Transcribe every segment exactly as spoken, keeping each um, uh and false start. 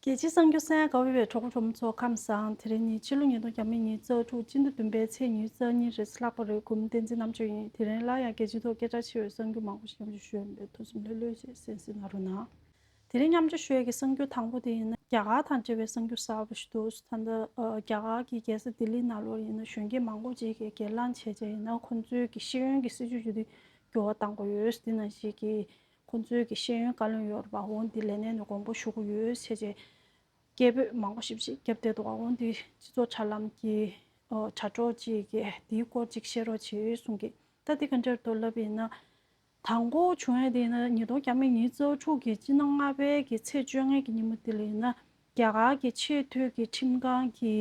རྒྱལ་སྤྱིའི་གསར་འགྱུར་གསན་གནང་བའི་གྲོགས་པོ་གྲོགས་མོ་ཚོ་ཁམས་བཟང་། དེ་རིང་ནི་ཕྱི་ལོ་ཉིས་སྟོང་ཉི་ཤུ་རྩ་དྲུག་སྤྱི་ཟླ་བདུན་པའི་ཚེས་ཉི་ཤུ་རྩ་གཉིས་རེད། ལྷག་པ་རེད། གོང་མ་བསྟན་འཛིན་རྣམ་དཔྱོད་ཡིན། དེ་རིང་སླར་ཡང་རྒྱལ་སྤྱིའི་ཐོག་སྐད་གྲགས་ཆེ་བའི་གསར་འགྱུར་མང་པོ་ཞིག་མཉམ་སྤྱོད་ཞུ་ཡ་ཡིན་པས། ཐུགས་སེམས་ལྷོད་ལྷོད་བྱས་གསན་གཟིགས་གནང་རོགས་གནང་། དེ་རིང་མཉམ་སྤྱོད་ཞུ་ཡ་གི་གསར་འགྱུར་དང་པོ་དེ་ཡིན་ན། རྒྱ་གར་དང་འབྲེལ་བའི་གསར་འགྱུར་གསར་པ་ཞིག་འདུག་ད་ལྟ་ཨ་རྒྱ་གར་གྱི་རྒྱལ་ས་ལྡི་ལི་ནང་ལོགས་ཡིན་ན་གཞོན་སྐྱེས་མང་པོ་ཅིག་གིས་སྒེར་ལངས་བྱས་བྱས་ཡིན་ན་ཁོང་ཚོའི་གི་ཤེས་ཡོན་གྱི་སྲིད་བྱུས་ཅིག་དེ་འགྱུར་བ་གཏང་དགོས་ཡོད། འདི་ནང་བཞིན་གྱི་ཁོང་ཚོའི་གི་ཤེས་ཡོན་བཀའ་བློན་ཡོད་རེད་པ། འོ་འདི་ལས་གནས་ནས་དགོངས་པ་ཞུ་དགོས་ཡོད་ཟེར་བྱས་སྐད་འབོད་མང་པོ་ཞེ་པོ་ཅིག་བརྒྱབ་བསྡད་འདུག་འོ་འདི་སྤྱི་ཚོགས་དྲ་ལམ་གྱི་ཨོ་དྲ་གྲོགས་ཅིག་གིས་འདིའི་སྐོར་ཅིག་བཤད་རོགས་བྱེད་གསུང་གི། ད་འདི་ག་འདྲ་རེད་འདུག་ལབ་ཡིན་ན། དང་པོ་བྱུང་ཡ་དེ་ཡིན་ན་ཉིས་སྟོང་ཉི་ཤུ་རྩ་དྲུག་གི་སྤྱི་ཟླ་ལྔ་པའི་གི་ཚེས་བཅོ་ལྔ་གི་ཉིན་མོ་དེ་ལ་ཡིན་ན། རྒྱ་གར་གྱི་ཆེས་མཐོའི་གི་ཁྲིམས་ཁང་གི་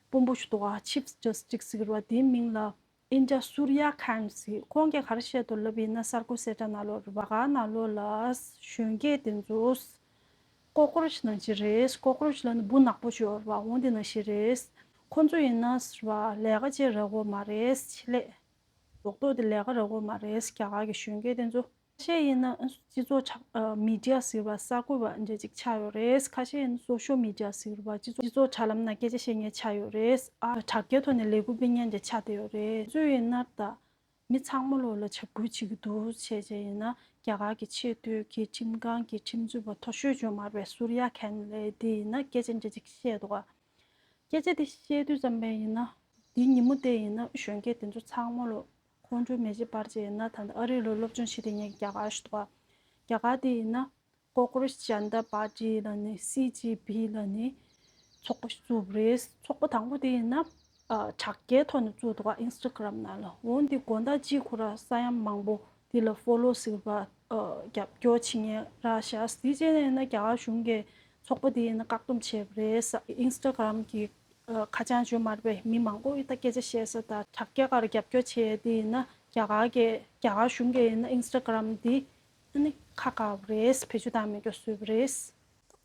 དཔོན་པོ་ཞིག་འདུག་ག Chief Justice ཟེར་བ་དེའི་མིང་ལ་Indira Surya Kant ཟེར། ཁོང་གིས་ག་རེ་བཤད་འདུག་ལབ་ཡིན་ན། གསར་འགོད་གསལ་བསྒྲགས་ནང་ལོགས་རེད་པ། རྒྱ་གར་ནང་ལོགས་ལ་གཞོན་སྐྱེས་དེ་ཚོ་ཀོ་ཀོ་རོ་ཆི་ནང་བཞིན་རེད། ཀོ་ཀོ་རོ་ཆི་ལབ་ན་འབུ་ནག་པོ་ཅིག་ཡོད་རེད་པ། འོ་འདི་ནང་བཞིན་རེད། ཁོ་ཚོ་ཡིན་ན་ཟེར་བ་ལས་ཀ་བྱེད་རག་གི་མ་རེད། ཆེད་ལས་རོགས་ཐོག་དེ་ལས་ཀ་རག་གི་མ་རེད། རྒྱ་གར་གྱི་གཞོན་སྐྱེས་དེ་ཚོ་ཁ་ཤས་ཡིན་ན་སྤྱི་ཚོགས་དྲ་ཨ་མི་ཌི་ཡ་ཟེར་བ་གསར་འགོད་པ་འདྲ་ཅིག་ཆགས་ཡོད་རེད། ཁ་ཤས་ཡིན་ན་སོ་ཤལ་མི་ཌི་ཡ་ཟེར་བ་སྤྱི་ཚོགས་སྤྱི་ཚོགས་དྲ་ལམ་ནང་སྐད་ཆ་བཤད་མཁན་ཆགས་ཡོད་རེད། ཨ་དྲ་རྒྱའི་ཐོག་ནས་ལས་འགུལ་སྤེལ་མཁན་འདྲ་ཆགས་བསྡད་ཡོད་རེད། ཚོས་ཡིན་ན་ད་མི་ཚང་མ་ལོག་ལ་འཇབ་རྒོལ་བྱེད་ཀྱི་འདུག་བྱས་བྱས་ཡིན་ན་རྒྱ་གར་གྱི་ཆེས་མཐོའི་གི་ཁྲིམས་ཁང་གི་ཁྲིམས་རྩོད་པ་མཐོ་ཤོས་ཅིག་ཡོད་མ་རེད་པས། སུར་ཡ་ཁན་ལབ་དེ་ཡིན་ན་སྐད་ཆ་འདྲ་ཅིག་བཤད་འདུག་ག་སྐད་ཆ་དེ་བཤད་དུས་ཙམ་པས་ཡིན་ན། འདི་ཉིན་མོ་དེ་ཡིན་ན་གཞོན་སྐྱེས་དེ་ཚོ་ཚང་མ་ལོ་ཁོང་ཚོའི་མེ་ལྕེ་སྤར་བྱས་ཡིན་ན། ད་ལྟ་ཨ་རི་ལ་སློབ་སྦྱོང་བྱེད་བསྡད་མཁན་གྱི་རྒྱ་གར་ཞིག་འདུག་ག་རྒྱ་གར་དེ་ཡིན་ན་Cockroach Janta Party ལབ་ནས་སི་ཇི་པི་ལབ་ནས་ཚོགས་པ་ཞིག་བཙུགས་པ་རེད། ཚོགས་པ་དང་པོ་དེ་ཡིན་ན་ཨ་དྲ་རྒྱའི་ཐོག་ནས་བཙུགས་འདུག་ག Instagram ནང་ལ། འོ་འདི་དགོང་དག་གཅིག་ཁོ་རང་ས་ཡ་མང་པོ་འདི་ལ་ཕོ་ལོ་ཟེར་བ་ཨ་རྒྱབ་སྐྱོར་བྱེད་མཁན་རག་ཤག་དེ་རྗེས་ནས་ཡིན་ན་རྒྱ་གར་གཞུང་གིས་ཚོགས་པ་དེ་ཡིན་ན་བཀག་སྡོམ་བྱས་པ་རེད། ཨིན་སི་ཊ་གྷ་རམ་གྱི་ཨ་ཁ་བྱང་བརྗོད་མ་རེད་པས། མི་མང་པོ་ཡིས་ད་སྐད་ཆ་བཤད་ས་དང་དྲ་རྒྱ་སྒང་རྒྱབ་སྐྱོར་བྱས་དེ་ཡིན་ན་རྒྱ་གར་གྱི་རྒྱ་གར་གཞུང་གིས་ཡིན་ན་ཨིན་སི་ཊ་གྷ་རམ་དེ་ཨ་ནི་ཁ་བཀག་པ་རེད། བེད་སྤྱོད་བཏང་མེད་སྐྱོར་བཟོས་པ་རེད།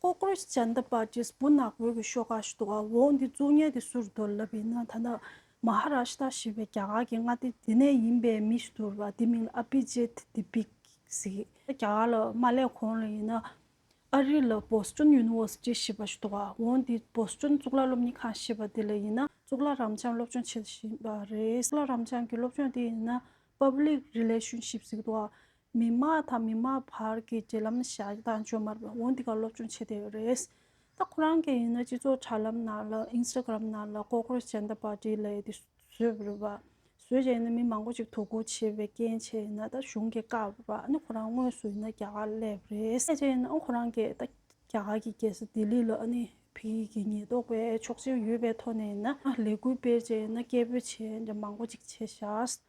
ད་Cockroach Janta Party འབུ་ནག་པོའི་གི་ཤོག་ཁག་ཞིག་འདུག་ག་འོ་འདི་བཙུགས་མཁན་དེ་སུ་རེད་འདུག་ལབ་ཡིན་ན། ད་ལྟ་མ་ཧ་ར་ཤི་ཏྲ་ཞེས་པའི་རྒྱ་གར་གྱི་མངའ་སྡེ་དེ་ནས་ཡིན་པའི་མི་ཞིག་འདུག་ར། དེ་མིང་ལ་Abhijit Dipik ཟེར། རྒྱ་གར་ལ་མ་སླེབས་གོང་ལ་ཡིན་ན་ཨ་རི་ལ་Boston University ཞེས་པ་ཞིག་འདུག་ག་འོ་འདི་Boston གཙུག་ལག་སློབ་གཉེར་ཁང་ཞེས་པ་དེ་ལ་ཡིན་ན་གཙུག་ལག་རབ་འབྱམས་སློབ་སྦྱོང་བྱེད་བཞིན་པ་རེད། གཙུག་ལག་རབ་འབྱམས་ཀྱི་སློབ་སྦྱོང་དེ་ཡིན་ན་Public Relationship ཟེར་གྱི་འདུག་ག་མི་དམངས་དང་མི་དམངས་བར་གྱི་འབྲེལ་ལམ་བཞག་སྟངས་ཅིག་ཡོད་མ་རེད་པས། འོ་འདི་ག་སློབ་སྦྱོང་བྱེད་བསྡད་ཡོད་རེད། ད་ཁོ་རང་གིས་ཡིན་ན་སྤྱི་ཚོགས་དྲ་ལམ་ནང་ལ་Instagram ནང་ལ་Cockroach Janta Party ལབ་ཡས་དེ་བཟོས་པ་རེད་པ། བཟོས་བྱས་ཡིན་ན་མི་མང་པོ་ཅིག་དོ་ཁུར་བྱས་པའི་རྐྱེན་བྱས་ཡིན་ན་ད་གཞུང་གིས་བཀག་པ་རེད་པ། ཨ་ནི་ཁོ་རང་དངོས་སུ་ཡིན་ན་རྒྱ་གར་སླེབས་པ་རེད། སླེབས་བྱས་ཡིན་ན་ཨ་ཁོ་རང་གིས་ད་རྒྱ་གར་གྱི་རྒྱལ་ས་ལྡི་ལི་ལ་ཨ་ནི་ཕ་གི་ཉེན་རྟོག་པའི་ཆོག་མཆན་ཡོད་པའི་ཐོག་ནས་ཡིན་ན་ཨ་ལས་འགུལ་སྤེལ་བྱས་ཡིན་ན་སྐད་འབོད་བྱས་འདྲ་མང་པོ་ཅིག་བྱས་ཤག་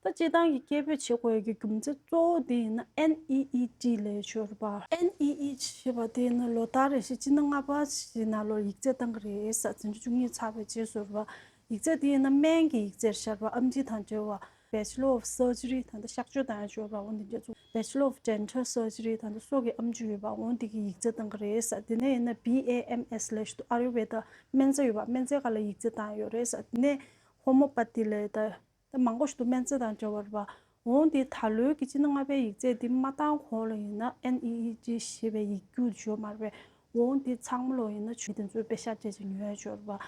ད་སྤྱིར་བཏང་གི་སྐད་འབོད་བྱེད་དགོས་ཡ་གི་རྒྱུ་མཚན་གཙོ་བོ་དེ་ཡིན་ན་ཨེན་ཨི་ཨི་ཊི་ལབ་ཡས་ཅིག་ཡོད་རེད་པ། ཨེན་ཨི་ཨི་ཊི་ཞེས་པ་དེ་ཡིན་ན་ལོ་ལྟར་རེ་བཞིན་སྤྱི་ཟླ་ལྔ་པ་ཞིག་ནང་ལོགས་ཡིག་ཚད་བཏང་གི་རེད་ཟེར། འཛིན་གྲྭ་བཅུ་གཉིས་ཚར་བའི་རྗེས་སུ་རེད་པ། ཡིག་ཚད་དེ་ཡིན་ན་སྨན་གྱི་ཡིག་ཚད་རེད་པ། ཨེམ་ཆི་དང་འབྲེལ་བ། Bachelor of Surgery ད་ལྟ་གཤག་བཅོས་བཏང་ཡ་ཅིག་ཡོད་རེད་པ། འོ་འདི་འདྲ་ཚོ། Bachelor of Dental Surgery ད་ལྟ་སོ་གི་ཨེམ་ཆི་ཡོད་པ། འོ་འདི་གི་ཡིག་ཚད་བཏང་གི་རེད་ཟེར། དེ་ནས་ཡིན་ན་བི་ཨེ་ཨེམ་ཨེས་ལབ་ཡས་ཅིག་འདུག་ཨ་ཡུར་ཝེ་ད་སྨན་རྩིས་ཡོད་པ། སྨན་རྩིས་སྒང་ལ་ཡིག་ཚད་བཏང་ཡ་ཡོད་རེད་ཟེར། དེ་ནས་Homeopathy ལབ་ཡས་ད། ད་མང་པོ་ཞིག་འདུག་སྨན་རྩིས་དང་འབྲེལ་བ་རེད་པ། འོ་འདི་ད་ལོའི་གི་སྤྱི་ཟླ་ལྔ་པའི་ཡིག་ཚད་འདི་མ་བཏང་གོང་ལ་ཡིན་ན་ཨེན་ཨི་ཨི་ཊི་ཞེས་པའི་ཡིག་རྒྱུགས་ཡོད་མ་རེད་པས། འོ་འདི་ཚང་མ་ལོག་ཡིན་ན་ཆོས་དེ་ཚོའི་པེ་ཤག་སྤྲད་ཅིག་ཉོ་ཡ་ཡོད་རེད་པ།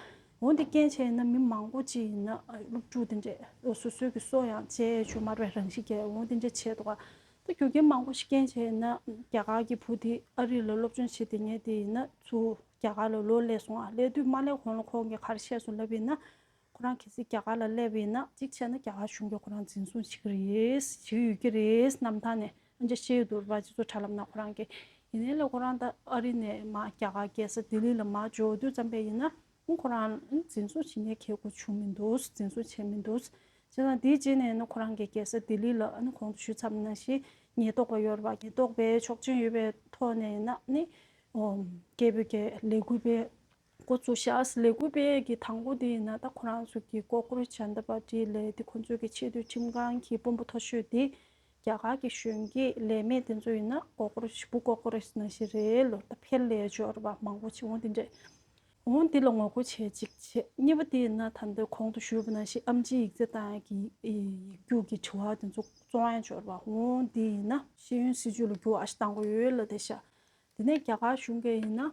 འོ་འདི་རྐྱེན་བྱས་ཡིན་ན་མི་མང་པོ་ཅིག་ཡིན་ན་སློབ་ཕྲུག་དེ་འདྲས་སོ་སོའི་གི་སྲོག་ཡང་བཅད་ཡ་ཡོད་མ་རེད་པས། རང་ཤི་རྒྱག་འོ་འདི་འདྲས་བྱས་འདུག་ག་ད་རྒྱུ་རྐྱེན་མང་པོ་ཞིག་རྐྱེན་བྱས་ཡིན་ན་རྒྱ་གར་གི་བུ་དེ་ཨ་རི་ལ་སློབ་སྦྱོང་བྱེད་བསྡད་མཁན་དེ་ཡིན་ན་ཚུར་རྒྱ་གར་ལ་ལོག་སླེབས་སོང་ང་། སླེབས་དུས་མ་སླེབས་གོང་ལ་ཁོང་གིས་ག་རེ་བཤད་སོང་ལབ་ཡིན་ན། ཁོ་རང་གལ་སྲིད་རྒྱ་གར་ལ་སླེབས་པ་ཡིན་ན་གཅིག་བྱས་ན་རྒྱ་གར་གཞུང་གིས་ཁོ་རང་འཛིན་བཟུང་བྱེད་ཀྱི་རེད། བྱེད་ཀྱི་ཡོད་ཀྱི་རེད། གནམ་ཐང་ནས་ཨ་འདྲ་བཤད་ཡོད་འདུག་པ། སྤྱི་ཚོགས་དྲ་ལམ་ནང་ཁོ་རང་གིས། ཡིན་ནའི་ལས་ཁོ་རང་ད་ཨ་རི་ནས་མར་རྒྱ་གར་རྒྱལ་ས་ལྡི་ལི་ལ་མར་འབྱོར་དུས་ཙམ་པ་ཡིན་ན་ཁོ་རང་འཛིན་བཟུང་བྱེད་མཁན་གལ་དགོས་བྱུང་མི་འདུག་འཛིན་བཟུང་བྱས་མི་འདུག་བྱས་ཙང་དེའི་རྗེས་ནས་ནི་ཁོ་རང་གི་རྒྱལ་ས་ལྡི་ལི་ལ་ཨ་ནི་གོང་དུ་ཞུས་ཚར་བ་ནང་བཞིན་ཉེན་རྟོག་པ་ཡོད་རེད་པ། ཉེན་རྟོག་པའི་ཆོག་མཆན་ཡོད་པའི་ཐོག་ནས་ཡིན་ན་ནི་ཨོ་སྐད་འབོད་ཀྱི་ལས་འགུལ་སྤེལ་འགོ་བཙུགས་ཤག་ལས་འགུལ་སྤེལ་གྱི་དང་པོ་དེ་ཡིན་ན་ད་ཁོ་རང་ཚོ་གི་Cockroach Janta Party ལབ་དེ་ཁོ་ཚོའི་གི་ཆེས་མཐོའི་ཁྲིམས་ཁང་གི་དཔོན་པོ་མཐོ་ཤོས་དེ་རྒྱ་གར་གྱི་གཞོན་སྐྱེས་ལས་མེད་དེ་ཚོ་ཡིན་ན་ཀོ་ཀོ་རོ་ཆི་འབུ་ཀོ་ཀོ་རོ་ཆི་ནང་བཞིན་རེད་ལོ། ད་ཕེབས་ལས་ཅོར་བ་མང་པོ་ཆེ་འོང་དེ་འདྲས། འོང་འདི་ལ་ངོ་རྒོལ་བྱས་གཅིག་བྱས། གཉིས་པ་དེ་ཡིན་ན་ད་ལྟ་གོང་དུ་ཞུས་པ་ནང་བཞིན་ཨེམ་ཆིའི་ཡིག་ཚད་བཏང་ཡ་གི་ཡིག་རྒྱུགས་ཀྱི་དྲི་བ་དེ་ཚོ་བཙོང་ཡ་ཅོར་བ། འོང་འདི་ཡིན་ན་ཤེས་ཡོན་སྲིད་བྱུས་ལ་འགྱུར་བ་ཞིག་གཏང་དགོས་ཡོད་ལབ་བསྡད་ཤག་དེ་ནས་རྒྱ་གར་གཞུང་གིས་ཡིན་ན།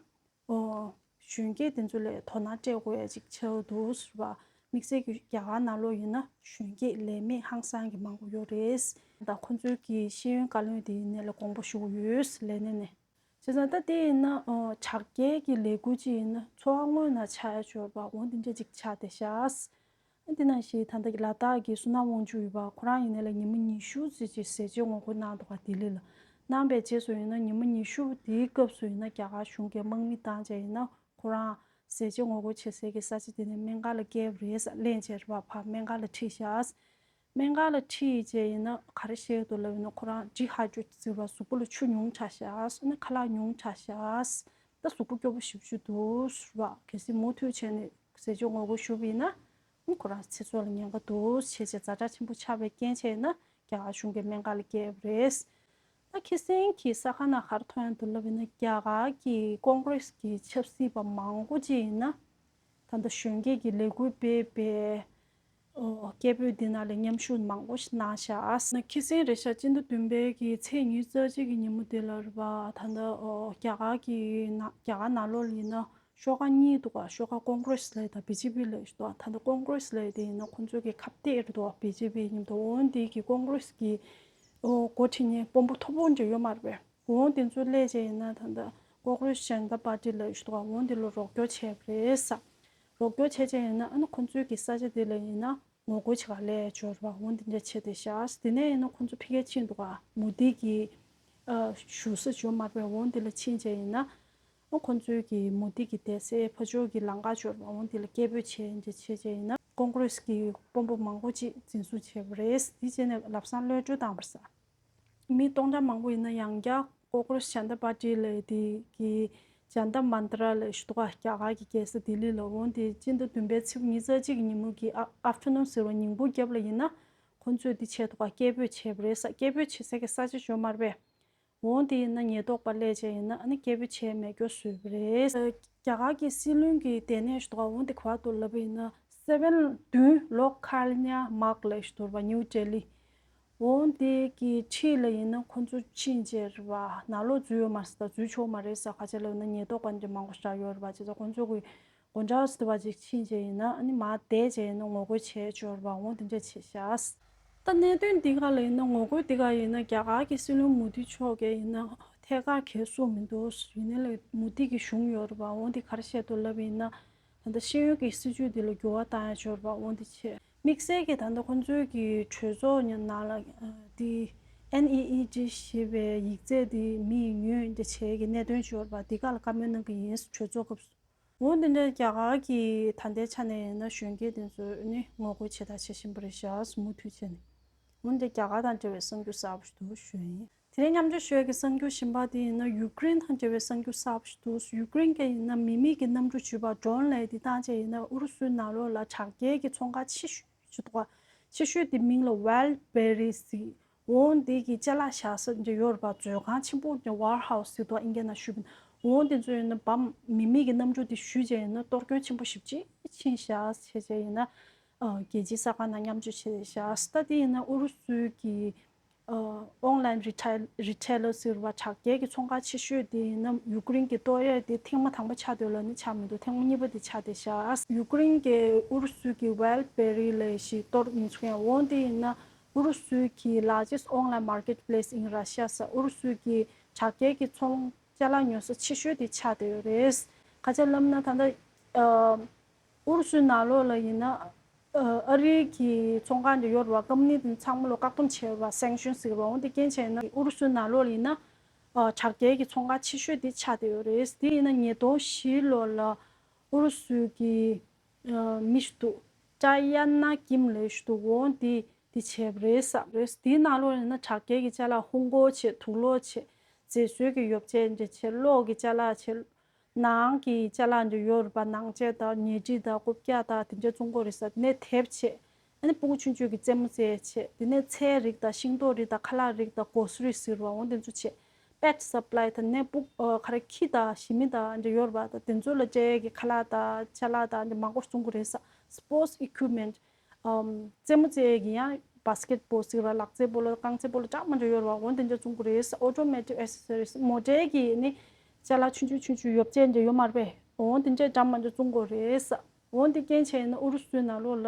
ཨོ། གཞོན་སྐྱེས་དེ་ཚོ་ལ་དོ་སྣང་སྤྲད་དགོས་ཡ་ཅིག་ཆགས་འདུག་ཟེར་བ། དམིགས་བསལ་གྱི་རྒྱ་གར་ནང་ལོགས་ཡིན་ན་གཞོན་སྐྱེས་ལས་མེད་ཧང་སང་གི་མང་པོ་ཡོད་རེད། ད་ཁོང་ཚོའི་གི་ཤེས་ཡོན་བཀའ་བློན་དེ་ཡིན་ནའི་ལ་དགོངས་པ་ཞུ་གི་ཡོད་ལས་གནས་ནས། བྱས་ཙང་ད་དེ་ཡིན་ན་ཨོ་དྲག་སྐྱེད་ཀྱི་ལས་འགུལ་ཅིག་ཡིན་ན་འཚོ་བ་དངོས་ནང་ཆགས་ཡ་ཅིག་ཡོད་པ་འོ་དེ་འདྲ་ཅིག་ཆགས་བསྡད་ཤག་ཨ་དེ་ནང་བཞིན་ད་ལྟ་ལ་དྭགས་ཀྱི་བསོད་ནམས་དབང་ཕྱུག་ཡོད་པ་ཁོ་རང་ཡིན་ནའི་ལ་ཉི་མ་ཉི་ཤུ་ཙམ་ཅིག་ཟས་བཅད་ངོ་རྒོལ་གནང་འདུག་ག་ལྡི་ལི་ལ། གནང་པའི་རྗེས་སུ་ཡིན་ན་ཉི་མ་ཉི་ཤུ་དེའི་སྐབས་སུ་ཡིན་ན་རྒྱ་གར་གཞུང་གིས་དམག་མི་བཏང་བྱས་ཡིན་ན་ཁོ་རང་ཟས་བཅད་ངོ་རྒོལ་བྱེད་སའི་གི་ས་ཆ་དེ་ནས་སྨན་ཁང་ལ་བསྐྱལ་བ་རེད་ཟེར་གླེང་བྱས་རེད་པ། ཕར་སྨན་ཁང་ལ་ཁྲིད་ཤག་སྨན་ཁང་ལ་ཁྲིད་བྱས་ཡིན་ན་ག་རེ་བཤད་འདུག་ལབ་ཡིན་ན་ཁོ་རང་ཌི་ཧའི་ཌྲེཊ་ཟེར་བ་གཟུགས་པོ་ལ་ཆུ་ཉུང་དྲགས་ཤག་ཨ་ནི་ཁ་ལག་ཉུང་དྲགས་ཤག་ད་གཟུགས་པོ་སྐྱོ་པོ་ཞེ་པོ་ཅིག་འདུག་ཟེར་བ། གལ་སྲིད་མུ་མཐུད་བྱས་ནས་ཟས་བཅད་ངོ་རྒོལ་ཞུས་པ་ཡིན་ན་ཨ་ཁོ་རང་ཚེ་སྲོག་ལ་ཉེན་ཁ་འདུག་བྱས་བྱས་ཛ་དྲག་ཆེན་པོ་ཆགས་པའི་རྐྱེན་བྱས་ན་རྒྱ་གར་གཞུང་གིས་སྨན་ཁང་ལ་བསྐྱལ་བ་རེད། ད་ཁ་སང་གི་གསར་ཁང་ནང་ག་རེ་ཐོན་ཡོང་འདུག་ལབ་ཡིན་ན་རྒྱ་གར་གྱི་ཀོང་རེས་ཀྱི་ཆབ་སྲིད་པ་མང་པོ་ཅིག་ཡིན་ན་ད་ལྟ་གཞོན་སྐྱེས་ཀྱི་ལས་འགུལ་སྤེལ་བའི་ཨོ་སྐད་འབོད་འདི་ནང་ལ་མཉམ་ཞུགས་མང་པོ་ཞིག་གནང་ཤག་ཨ་ནི་ཁ་སང་རེད་ཤག་སྤྱི་ཟླ་བདུན་པའི་གི་ཚེས་ཉི་ཤུ་རྩ་གཅིག་གི་ཉིན་མོ་དེ་ལ་རེད་པ། ད་ལྟ་ཨོ་རྒྱ་གར་གྱི་ནང་རྒྱ་གར་ནང་ལོགས་ལ་ཡིན་ན་ཤོག་ཁག་གཉིས་འདུག་ག་ཤོག་ཁག་ཀོང་རེས་ལབ་དང་བི་ཇེ་པི་ལབ་ཞིག་འདུག་ད་ལྟ་ཀོང་རེས་ལབ་དེ་ཡིན་ན་ཁོང་ཚོ་གི་ཁ་གཏད་རེད་འདུག་བི་ཇེ་པི་མཉམ་དུ་འོ་འདི་གི་ཀོང་རེས་ཀྱི་ཨོ་འགོ་ཁྲིད་མཁན་དཔོན་པོ་མཐོ་པོ་འདྲ་ཡོད་མ་རེད་པས། འོ་དེ་ཚོ་སླེབས་བྱས་ཡིན་ན་ད་ལྟ་ཀོང་རེས་ཇན་ཏ་པར་ཏི་ལབ་ཞིག་འདུག་ག་འོ་འདི་ལ་རོགས་སྐྱོར་བྱས་པ་རེད་ས། རོགས་སྐྱོར་བྱས་བྱས་ཡིན་ན་ཨ་ནི་ཁོང་ཚོའི་གི་ས་ཆ་དེ་ལ་ཡིན་ན་ངོ་རྒོལ་བྱེད་ག་སླེབས་ཡ་ཅིག་ཡོད་རེད་པ། འོ་འདི་འདྲ་བྱས་བསྡད་ཤག་དེ་ནས་ཡིན་ན་ཁོང་ཚོ་ཕ་གིར་ཕྱིན་འདུག་ག་མོ་དི་གི་ཨ་བཞུགས་ས་ཅིག་ཡོད་མ་རེད་པས། འོ་འདི་ལ་ཕྱིན་བྱས་ཡིན་ན། ཨ་ཁོང་ཚོའི་གི་མོ་དི་གི་བསྡད་སའི་ཕར་ཕྱོགས་ཀྱི་ལམ་ཁ་ཅིག་ཡོད་རེད་པ། འོ་འདི་ལ་སྐད་འབོད་བྱས་འདྲ་བྱས་བྱས་ཡིན་ན་ཀོང་རེས་ཀྱི་དཔོན་པོ་མང་པོ་ཅིག་འཛིན་བཟུང་བྱས་པ་རེད། དེ་བྱས་ནས་ལམ་སང་གློད་བཀྲོལ་བཏང་བ་རེད་ས། མི་སྟོང་ཕྲག་མང་པོ་ཡིན་ན་ཡང་བསྐྱར་ཀོང་རེས་ཇན་ཏ་པར་ཏི་ལབ་དེ་གི་ཇན་ཏ་མན་ཏྲ་ལབ་ཞིག་འདུག་ག་རྒྱ་གར་གྱི་རྒྱལ་ས་ལྡི་ལི་ལ། འོ་དེ་སྤྱི་ཟླ་བདུན་པའི་ཚེས་ཉི་ཤུ་རྩ་གཅིག་གི་ཉིན་མོ་གི་ཨ་ཨབ་ཊར་ནུན་ཟེར་བ་ཉིན་གུང་རྒྱབ་ལ་ཡིན་ན་ཁོང་ཚོས་འདི་བྱས་འདུག་ག་སྐད་འབོད་བྱས་པ་རེད་ས། སྐད་འབོད་བྱེད་ས་གི་ས་ཆ་ཅིག་ཡོད་མ་རེད་པས། འོ་དེ་ཡིན་ན་ཉེན་རྟོག་པ་སླེབས་བྱས་ཡིན་ན་ཨ་ནི་སྐད་འབོད་བྱས་མེད་སྐྱོར་བཟོས་པ་རེད། རྒྱ་གར་གྱི་སྲིད་བློན་གྱི་ལྟེ་གནས་ཞིག་འདུག་ག་འོ་དེ་ག་པར་འདུག་ལབ་པ་ཡིན་ན་སེ་བན་བདུན་ལོ་ཁ་ལི་ཉ་མག་ལབ་ཞིག་འདུག་རེད་པ། ནིའུ་ཌེ་ལི། འོ་དེ་གི་འཁྲིས་ལ་ཡིན་ན་ཁོང་ཚོ་ཕྱིན་བྱས་རེད་པ། ནང་ལོགས་འཛུལ་ཡོད་མ་རེད་ས། ད་འཛུལ་ཆོག་མ་རེད་ས། ག་ཅི་ལབ་ན་ཉེན་རྟོག་པ་འདི་མང་པོ་བཞག་ཡོད་རེད་པ། བྱས་ཙང་ཁོང་ཚོ་གི་དགོང་ཁྲ་ཟེར་བ་ཅིག་ཕྱིན་བྱས་ཡིན་ན་ཨ་ནི་མར་བསྡད་བྱས་ཡིན་ན་ངོ་རྒོལ་བྱས་ཆོག་རེད་པ། འོ་དེ་འདྲ་བྱས་ཤག་ད་གནད་དོན་འདི་ག་ལ་ཡིན་ན་ངོ་རྒོལ་འདི་ག་ཡིན་ན་རྒྱ་གར་གྱི་སྲིད་བློན་མོ་དི་མཆོག་གིས་ཡིན་ན་ཐད་ཀར་གས་གསུངས་མི་འདུག་ཡིན་ནའི་ལ་མོ་དི་གི་གཞུང་ཡོད་རེད་པ། འོ་འདི་ག་རེ་བཤད་འདུག་ལབ་ཡིན་ན་ད་ལྟ་ཤེས་ཡོན་གྱི་སྲིད་བྱུས་འདི་ལ་འགྱུར་བ་བཏང་ཡ་ཅིག་ཡོད་རེད་པ། འོ་འདི་བྱས། དམིགས་བསལ་གྱི་ད་ལྟ་ཁོང་ཚོའི་གི་གྲོས་ཚོགས་ནང་ལ་འདི་ཨེན་ཨི་ཨི་ཌི་ཞེས་པའི་ཡིག་ཚད་འདི་མིས་ཉོས་འདི་བྱས་ཀྱི་གནད་དོན་ཅིག་ཡོད་རེད་པ། འདི་ག་ལ་བཀའ་མོལ་གནང་གི་ཡིན་གྲོས་ཚོགས་སྐབས་སུ། འོ་འདི་འདྲ་རྒྱ་གར་གྱི་ད་ལྟའི་ཆ་ནས་ཡིན་ན་གཞོན་སྐྱེས་དེ་ཚོས་ནི་ངོ་རྒོལ་བྱེད་དང་བྱེད་བཞིན་པ་རེད་ཤག་མུ་མཐུད་བྱས་ནས། འོ་འདི་རྒྱ་གར་དང་འབྲེལ་བའི་གསར་འགྱུར་གསར་པ་ཞིག་འདུག་ཞུ་ཡིན། དེ་རིང་མཉམ་སྤྱོད་ཞུ་ཡས་ཀྱི་གསར་འགྱུར་གཞན་པ་དེ་ཡིན་ན་ཡུ་ཀེ་རེན་དང་འབྲེལ་བའི་གསར་འགྱུར་གསར་པ་ཞིག་འདུག་ཡུ་ཀེ་རེན་གྱི་ཡིན་ན་མི་མེད་ཀྱི་གནམ་གྲུ་བརྒྱུད་པ་ཌོ་རོན་ལབ་ཡས་དེ་བཏང་བྱས་ཡིན་ན་ཨུ་རུ་སུའི་ནང་ལོགས་ལ་དྲག་རྐྱེན་གྱི་ཚོང་ཁང་ཆེ་ཤོས་ཅིག་འདུག་ག་ཆེ་ཤོས་དེ་མིང་ལ་ཝལ་བེ་རི་ཟེར། འོ་འདི་གི་ཅ་ལག་བཞག་ས་འདི་ཡོད་རེད་པ། མཛོད་ཁང་ཆེན་པོ་འདི་ཝེར་ཧའུ་སི་ཟེར་འདུག་ག་ཨིན་སྐད་ནང་ཞུས་པ་ཡིན་ན། འོ་འདི་ཚོ་ཡིན་ན་བམ་མི་མེད་ཀྱི་གནམ་གྲུ་འདི་ཞུས་བྱས་ཡིན་ན་གཏོར་སྐྱོན་ཆེན་པོ་ཞེ་པོ་ཅིག་ཕྱིན་ཤག་བྱས་བྱས་ཡིན་ན་ཨ་རྒྱལ་སྤྱིའི་གསར་ཁང་ནང་མཉམ་སྤྱོད་བྱས་ཤག་ད་དེ་ཡིན་ན་ཨུ་རུ་སུའི་གི་ཨ་ཨོན་ལན་རི་ཊེལ་རི་ཊེ་ལར་ཟེར་བ་དྲག་རྐྱེན་གྱི་ཚོང་ཁང་ཆེ་ཤོས་དེ་ཡིན་ན་ཡུ་ཀེ་རེན་གྱི་གཏོར་ཡས་དེ་ཐེངས་མ་དང་པོ་ཆགས་འདུག་ལབ་ནི་ཆགས་མི་འདུག་ཐེངས་མ་གཉིས་པ་དེ་ཆགས་བསྡད་ཤག་ཡུ་ཀེ་རེན་གྱི་ཨུ་རུ་སུ་གི་ཝལ་བེ་རི་ལབ་ཞིག་གཏོར་མི་ཚུགས་ཡང་འོ་དེ་ཡིན་ན། ཨུ་རུ་སུའི་གི་largest online marketplace in Russia ཟེར་ཨུ་རུ་སུའི་གི་དྲག་རྐྱེན་གྱི་ཚོང་ཅ་ལག་ཉོ་ས་ཆེ་ཤོས་དེ་ཆགས་བསྡད་ཡོད་རེད། ག་ཅི་ལབ་ན་ད་ལྟ་ཨ་ཨུ་རུ་སུའི་ནང་ལོགས་ལ་ཡིན་ན་ཨ་ཨ་རིའི་གི་ཚོང་ཁང་དེ་ཡོད་རེད་པ། ཀམ་པ་ནི་དེ་ཚང་མ་ལ་བཀག་སྡོམ་བྱས་ཡོད་རེད་པ། སེང་ཤོན་ཟེར་གི་རེད་པ། འོ་དེ་རྐྱེན་བྱས་ན་ཨུ་རུ་སུའི་ནང་ལོགས་ལ་ཡིན་ན་ཨ་དྲག་རྐྱེན་གྱི་ཚོང་ཁང་ཆེ་ཤོས་དེ་ཆགས་བསྡད་ཡོད་རེད། དེ་ཡིན་ན་ཉིས་སྟོང་བཞི་ལོ་ལ་ཨུ་རུ་སུའི་གི་ཨ་མི་ཞིག་འདུག་ཀྲ་ཡ་ན་ཀིམ་ལབ་ཞིག་འདུག་འོ་འདི་འདི་བྱས་པ་རེད་ཟེར་རེད། དེའི་ནང་ལོགས་ཡིན་ན་དྲག་རྐྱེན་གྱི་ཅ་ལག་ཧུང་ཀོ་བྱས། དུག་ལོག་བྱས། མཛེས་བཟོའི་གི་ཡོ་བྱད་འདྲ་བྱས། གློག་གི་ཅ་ལག་བྱས། ནང་གི་ཅ་ལག་འདྲ་ཡོད་རེད་པ། ནང་ཆས་དང་ཉལ་ཁྲི་དང་རྐུབ་བཀྱག་དང་དེ་འདྲ་བཙོང་གི་རེད་ཟེར། དེ་ནས་དེབ་བྱས། ཨ་ནི་སྤུ་གུ་ཆུང་ཆུང་གི་རྩེད་མོ་རྩེ་ཡས་བྱས། དེ་ནས་ཚལ་རིགས་དང་ཤིང་ཏོག་རིགས་དང་ཁ་ལག་རིགས་དང་གོ་སི་རི་ཟེར་བ་འོ་དེ་ཚོ་བྱས། པེཊ་སབ་ལའི་དང་ནས་སྤུ་ཨ་ག་རེ་ཁྱི་དང་ཞི་མི་དང་འདྲ་ཡོད་རེད་པ། ད་དེ་ཚོ་ལ་སྤྲད་ཡས་ཀྱི་ཁ་ལག་དང་ཅ་ལག་དང་འདྲ་མང་པོ་བཙོང་གི་རེད་ཟེར། སི་པོར་ཊི་ཨི་ཀུའིབ་མེན་ཊི། ཨམ། རྩེད་མོ་རྩེ་ཡས་ཀྱི་ཡང་བྷ་སི་ཀེཊ་བོལ་ཟེར་བ། ལག་རྩེད་སྤོ་ལོ་རྐང་རྩེད་སྤོ་ལོ་འདྲ་མི་འདྲ་ཡོད་རེད་པ། འོ་དེ་འདྲ་བཙོང་གི་རེད་ཟེར། ཨོ་ཊོ་མེ་ཊིག་ཨེག་སེ་སོ་རིས། མོ་ཊའི་གི་ནི་ ཅ་ལག་ཆུང་ཆུང་ཆུང་ཆུང་ཡོ་བྱད་འདྲ་ཡོད་མ་རེད་པས། འོ་དེ་འདྲས་འདྲ་མི་འདྲ་བཙོང་དགོས་རེད་ས། འོ་དེ་རྐྱེན་བྱས་ན་ཨུ་རུ་སུའི་ནང་ལོགས་ལ་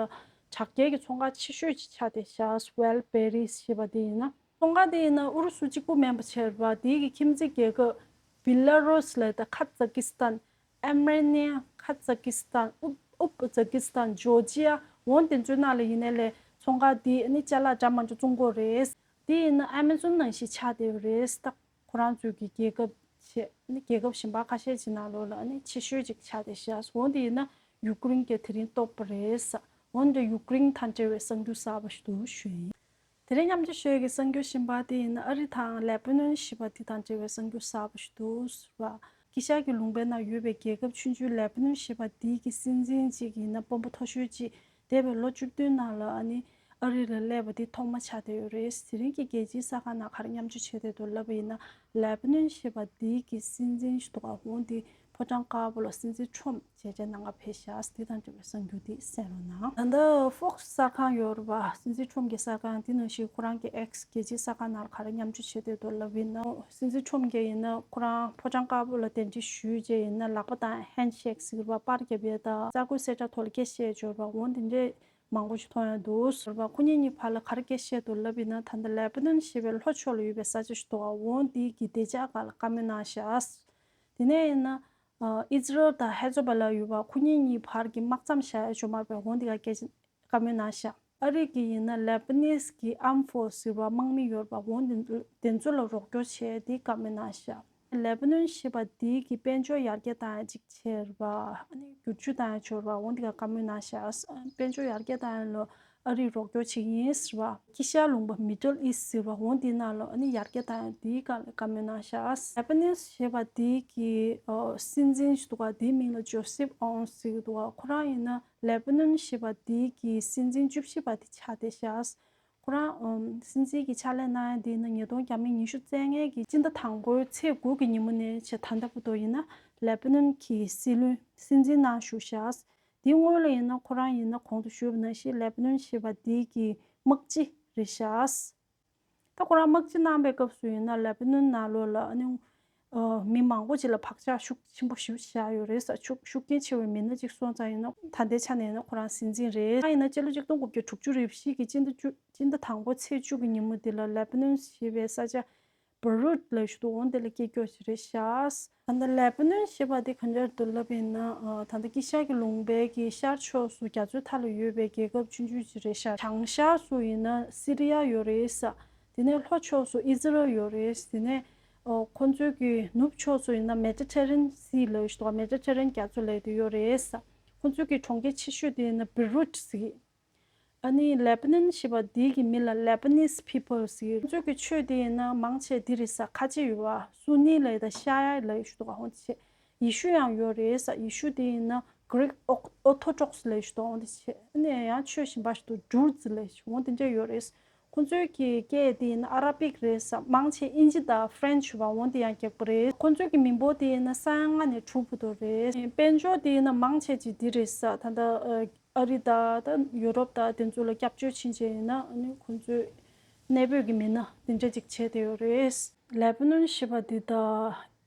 དྲག་སྐྱེད་ཀྱི་ཚོང་ཁང་ཆེ་ཤོས་ཅིག་ཆགས་བསྡད་ཤག Wildberries ཞེས་པ་དེ་ཡིན་ན། ཚོང་ཁང་དེ་ཡིན་ན་ཨུ་རུ་སུ་གཅིག་པུ་མིན་པ་བྱས་པ། དེའི་གི་ཁྱིམ་མཚེས་རྒྱལ་ཁབ་བི་ལ་རུ་སི་ལ་དང་ཁ་ཛ་ཀི་སི་ཐན། ཨར་མེ་ནི་ཡ། ཁ་ཛ་ཀི་སི་ཐན། ཨུབ་ཨུབ་ཛ་ཀི་སི་ཐན། ཇོར་ཇི་ཡ། འོ་དེ་ཚོའི་ནང་ལ་ཡིན་ནའི་ལས་ཚོང་ཁང་དེ་ནི་ཅ་ལག་འདྲ་མི་འདྲ་བཙོང་དགོས་རེད། དེ་ཡིན་ན་ཨ་མེ་ཛོན་ནང་བཞིན་ཆགས་བསྡད་ཡོད་རེད། ད་ཁོ་རང་ཚོའི་གི་རྒྱལ་ཁབ་བྱས་ནི་རྒྱལ་ཁབ་གཞན་པ་ཁ་ཤས་ཀྱི་ནང་ལོགས་ལ་ནི་ཆེ་ཤོས་ཅིག་ཆགས་བསྡད་ཤག་འོ་དེ་ཡིན་ན་ཡུཀ་རེན་གྱིས་དེ་རིང་བཏོགས་པ་རེད་ས། འོ་འདི་ཡུཀ་རེན་དང་འབྲེལ་བའི་གསར་འགྱུར་གསར་པ་ཞིག་འདུག་ཞུ་ཡིན། དེ་རིང་མཉམ་སྤྱོད་ཞུ་ཡས་ཀྱི་གསར་འགྱུར་གཞན་པ་དེ་ཡིན་ན་ཨ་རི་དང་ལེ་པ་ནོན་ཞེས་པ་དེ་དང་འབྲེལ་བའི་གསར་འགྱུར་གསར་པ་ཞིག་འདུག་ཟེར་བ། དཀྱིལ་ཤར་གྱི་ལུང་པའི་ནང་ཡོད་པའི་རྒྱལ་ཁབ་ཆུང་ཆུང་ལེ་པ་ནོན་ཞེས་པ་དེའི་གི་སྲིད་འཛིན་ཅིག་ཡིན་ན་དཔོན་པོ་མཐོ་ཤོས་ཅིག་འདས་པའི་ལོ་བཅུ་བདུན་ནང་ལ་ཨ་ནི་ཨ་རི་ལ་སླེབས་པ་དེ་ཐོག་མ་ཆགས་བསྡད་ཡོད་རེད། དེ་རིང་གི་རྒྱལ་སྤྱིའི་གསར་ཁང་ནང་ག་རེ་མཉམ་སྤྱོད་བྱས་བསྡད་འདུག་ལབ་པ་ཡིན་ན། ལེ་པ་ནོན་ཞེས་པ་དེའི་གི་སྲིད་འཛིན་ཞིག་འདུག་ག་འོ་དེ་ཕོ་བྲང་དཀར་པོ་ལ་སྲིད་འཛིན་ཁྲོམ་མཇལ་བཅར་གནང་ག་ཕེབས་ཤག་དེ་དང་འབྲེལ་བའི་གསར་འགྱུར་དེ་གསན་རོགས་གནང་། ད་ལྟ་Fox གསར་ཁང་ཡོད་རེད་པ། སྲིད་འཛིན་ཁྲོམ་གྱི་གསར་ཁང་དེ་ནང་བཞིན་ཁོ་རང་གི་X རྒྱལ་སྤྱིའི་གསར་ཁང་ནང་ལ་ག་རེ་མཉམ་སྤྱོད་བྱས་བསྡད་འདུག་ལབ་པ་ཡིན་ན། སྲིད་འཛིན་ཁྲོམ་གྱིས་ཡིན་ན་ཁོ་རང་ཕོ་བྲང་དཀར་པོ་ལ་གདན་འདྲེན་ཞུས་རྗེས་ཡིན་ན་ལག་པ་དང་ཧེན་ཤེག་ཟེར་བ་པར་རྒྱབ་ཡས་དང་གསར་འགོད་གསལ་བསྒྲགས་ཐོག་ལ་སྐད་བཤད་འབྱོར་བ་འོ་དེ་འདྲས་མང་པོ་ཞིག་མཐོང་ཡ་འདུག་ཟེར་བ། ཁོ་གཉིས་གཉིས་བར་ལ་ག་རེ་སྐད་བཤད་འདུག་ལབ་ཡིན་ན། ད་ལྟ་ལེ་པ་ནོན་ཞེས་པའི་ལྷོ་ཕྱོགས་ལ་ཡོད་པའི་ས་ཆ་ཞིག་འདུག་ག་འོ་དེའི་གི་བདེ་འཇགས་སྒང་ལ་བཀའ་མོལ་གནང་ཤག་དེ་ནས་ཡིན་ན། ཨ་ཨི་ཛི་རལ་དང་ཧེ་ཛོ་བྷ་ལ་ཡོད་པ་ཁོ་གཉིས་གཉིས་བར་གྱི་དམག་མཚམས་བཞག་ཡ་ཅོ་མར་པའི་འོང་དེ་ག་སྐད་ཆ་བཀའ་མོལ་གནང་ཤག་ཨ་རི་གི་ཡིན་ན་ལེ་པ་ནིས་གི་Armed Force ཟེར་བ་དམག་མི་ཡོད་པ་འོང་དེ་དེ་ཚོ་ལ་རོགས་སྐྱོར་བྱས་དེ་བཀའ་མོལ་གནང་ཤག་ལེ་པ་ནོན་ཞེས་པ་དེ་གི་དཔལ་འབྱོར་ཡར་རྒྱས་བཏང་ཡ་ཅིག་བྱས་ར་བ། ཨ་ནི་བསྒྱུར་བཅོས་བཏང་ཡ་ཅོ་ར་བ་འོང་དེ་ག་བཀའ་མོལ་གནང་ཤག་དཔལ་འབྱོར་ཡར་རྒྱས་བཏང་ཡ་ལ། ཨ་རིས་རོགས་སྐྱོར་བྱེད་ཀྱི་ཡིན་ཟེར་བ། དཀྱིལ་ཤར་ལུང་པ་Middle East ཟེར་བ་འོ་འདིའི་ནང་ལ་ཨ་ནི་ཡར་རྒྱས་བཏང་ཡ་འདིའི་སྒང་ལ་བཀའ་མོལ་གནང་ཤག་ལེ་པ་ནིས་ཞེས་པ་འདིའི་གི་ཨོ་སྲིད་འཛིན་ཞིག་འདུག་ག་འདིའི་མིང་ལ་ཇོ་སེབ་ཨོན་ཟེར་གྱི་འདུག་ག་ཁོ་རང་ཡིན་ན་ལེ་པ་ནོན་ཞེས་པ་འདིའི་གི་སྲིད་འཛིན་བཅུ་བཞི་པ་དེ་ཆགས་བསྡད་ཤག་ཁོ་རང་ཨོམ་སྲིད་འཛིན་གྱི་ཕྱག་ལས་གནང་ཡ་འདི་ཡིན་ན་ཉིས་སྟོང་ཉི་ཤུ་རྩ་ལྔའི་གི་སྤྱི་ཟླ་དང་པོའི་ཚེས་དགུ་གི་ཉིན་མོ་ནས་བྱས་ད་ལྟ་བར་དུ་ཡིན་ན་ལེ་པ་ནོན་གྱི་སྲིད་བློན་སྲིད་འཛིན་ནང་བཞུགས་ཤག་དེའི་སྔོན་ལ་ཡིན་ན་ཁོ་རང་ཡིན་ན་གོང་དུ་ཞུས་པ་ནང་བཞིན་ལེ་པ་ནོན་ཞེས་པ་འདི་གི་དམག་སྤྱི་རེད་ཤག་ད་ཁོ་རང་དམག་སྤྱི་གནང་པའི་སྐབས་སུ་ཡིན་ན་ལེ་པ་ནོན་ནང་ལོགས་ལ་ཨ་ནི་ཨ་མི་མང་པོ་ཅིག་ལ་བག་ཆགས་ཤུགས་ཆེན་པོ་ཞིག་བཞག་ཡོད་རེད་ས། ཤུགས་ཤུགས་རྐྱེན་ཆེ་བའི་མི་སྣ་ཅིག་སོང་ཙང་ཡིན་ན་ད་ལྟའི་ཆ་ནས་ཡིན་ན་ཁོ་རང་སྲིད་འཛིན་རེད། ཡིན་ན་སྤྱི་ལོ་ཆིག་སྟོང་དགུ་བརྒྱ་དྲུག་ཅུ་རེ་བཞི་གི་སྤྱི་ཟླ་བཅུ་སྤྱི་ཟླ་དང་པོ་ཚེས་བཅུ་གི་ཉིན་མོ་འདི་ལ་ལེ་པ་ནོན་ཞེས་པའི་ས་ཆ་བེ་རུད་ལ་ཞུ་དུ་འོང་དེ་ལ་སྐྱེས་སྐྱོ་ཞིག་རེད་ཤག་ད་ལྟ་ལེ་པ་ནོན་ཞེས་པ་དེ་ག་འདྲ་འདུག་ལབ་ཡིན་ན། ཨ་ད་ལྟ་དཀྱིལ་ཤར་གྱི་ལུང་པའི་གི་ཤར་ཕྱོགས་སུ་རྒྱ་མཚོའི་མཐའ་ལ་ཡོད་པའི་རྒྱལ་ཁབ་ཆུང་ཆུང་ཞིག་རེད་ཤག་བྱང་ཤར་སུ་ཡིན་ན་སི་རི་ཡ་ཡོད་རེད་ས། དེ་ནས་ལྷོ་ཕྱོགས་སུ་ཨི་ཛི་རལ་ཡོད་རེད། དེ་ནས་ཨོ་ཁོ་ཚོའི་གི་ནུབ་ཕྱོགས་སུ་ཡིན་ན་Mediterranean Sea ལབ་ཞིག་འདུག Mediterranean རྒྱ་མཚོ་ལབ་དེ་ཡོད་རེད་ས། ཁོ་ཚོའི་གི་གྲོང་ཁྱེར་ཆེ་ཤོས་དེ་ཡིན་ན་བེ་རུད་ཟེར། ཨ་ནི་ལེ་པ་ནན་ཞེས་པ་འདི་གི་མི་ལ་Lebanese people ཟེར། ཁོ་ཚོའི་གི་ཆོས་དེ་ཡིན་ན་མང་ཆེ་འདི་རེད་ས། ཁ་ཆེ་ཡོད་པ་སུ་ནི་ལབ་ཡ་དང་ཤ་ཡ་ལབ་ཡ་ཞིག་འདུག་ག་ཧོན་ཆེ། ཡེ་ཤུ་ཡང་ཡོད་རེད་ས། ཡེ་ཤུ་དེ་ཡིན་ན་Greek Orthodox ལབ་ཡ་ཞིག་འདུག་ག་ཧོན་ཆེ། ཨ་ནི་ཡང་ཆོས་གཞན་པ་ཞིག་འདུག Druze ལབ་ཡ་ཞིག་འོ་དེ་འདྲ་ཡོད་རེད། ཁོ་ཚོའི་གི་སྐད་དེ་ཡིན་ན་Arabic རེད་ས། མང་ཆེ་ཨིན་ཇི་དང་French བ་འོ་དེ་ཡང་རྒྱག་པ་རེད། ཁོ་ཚོའི་གི་མི་འབོར་དེ་ཡིན་ན་ས་ཡ་ལྔ་ནས་དྲུག་བར་དུ་རེད། དཔལ་འབྱོར་དེ་ཡིན་ན་མང་ཆེ་ཅིག་འདི་རེད་ས། ད་ལྟ་ཨ་རི་དང་ད་ཡུ་རོབ་དང་དེ་ཚོ་ལ་སྐྱབས་བཅོལ་ཕྱིན་བྱས་ཡིན་ན་ཨ་ནི་ཁོ་ཚོའི་གནས་སྤོས་ཀྱི་མི་སྣ་དེ་འདྲ་ཅིག་བྱས་བསྡད་ཡོད་རེད། ལེ་པ་ནོན་ཞེས་པ་འདི་དང་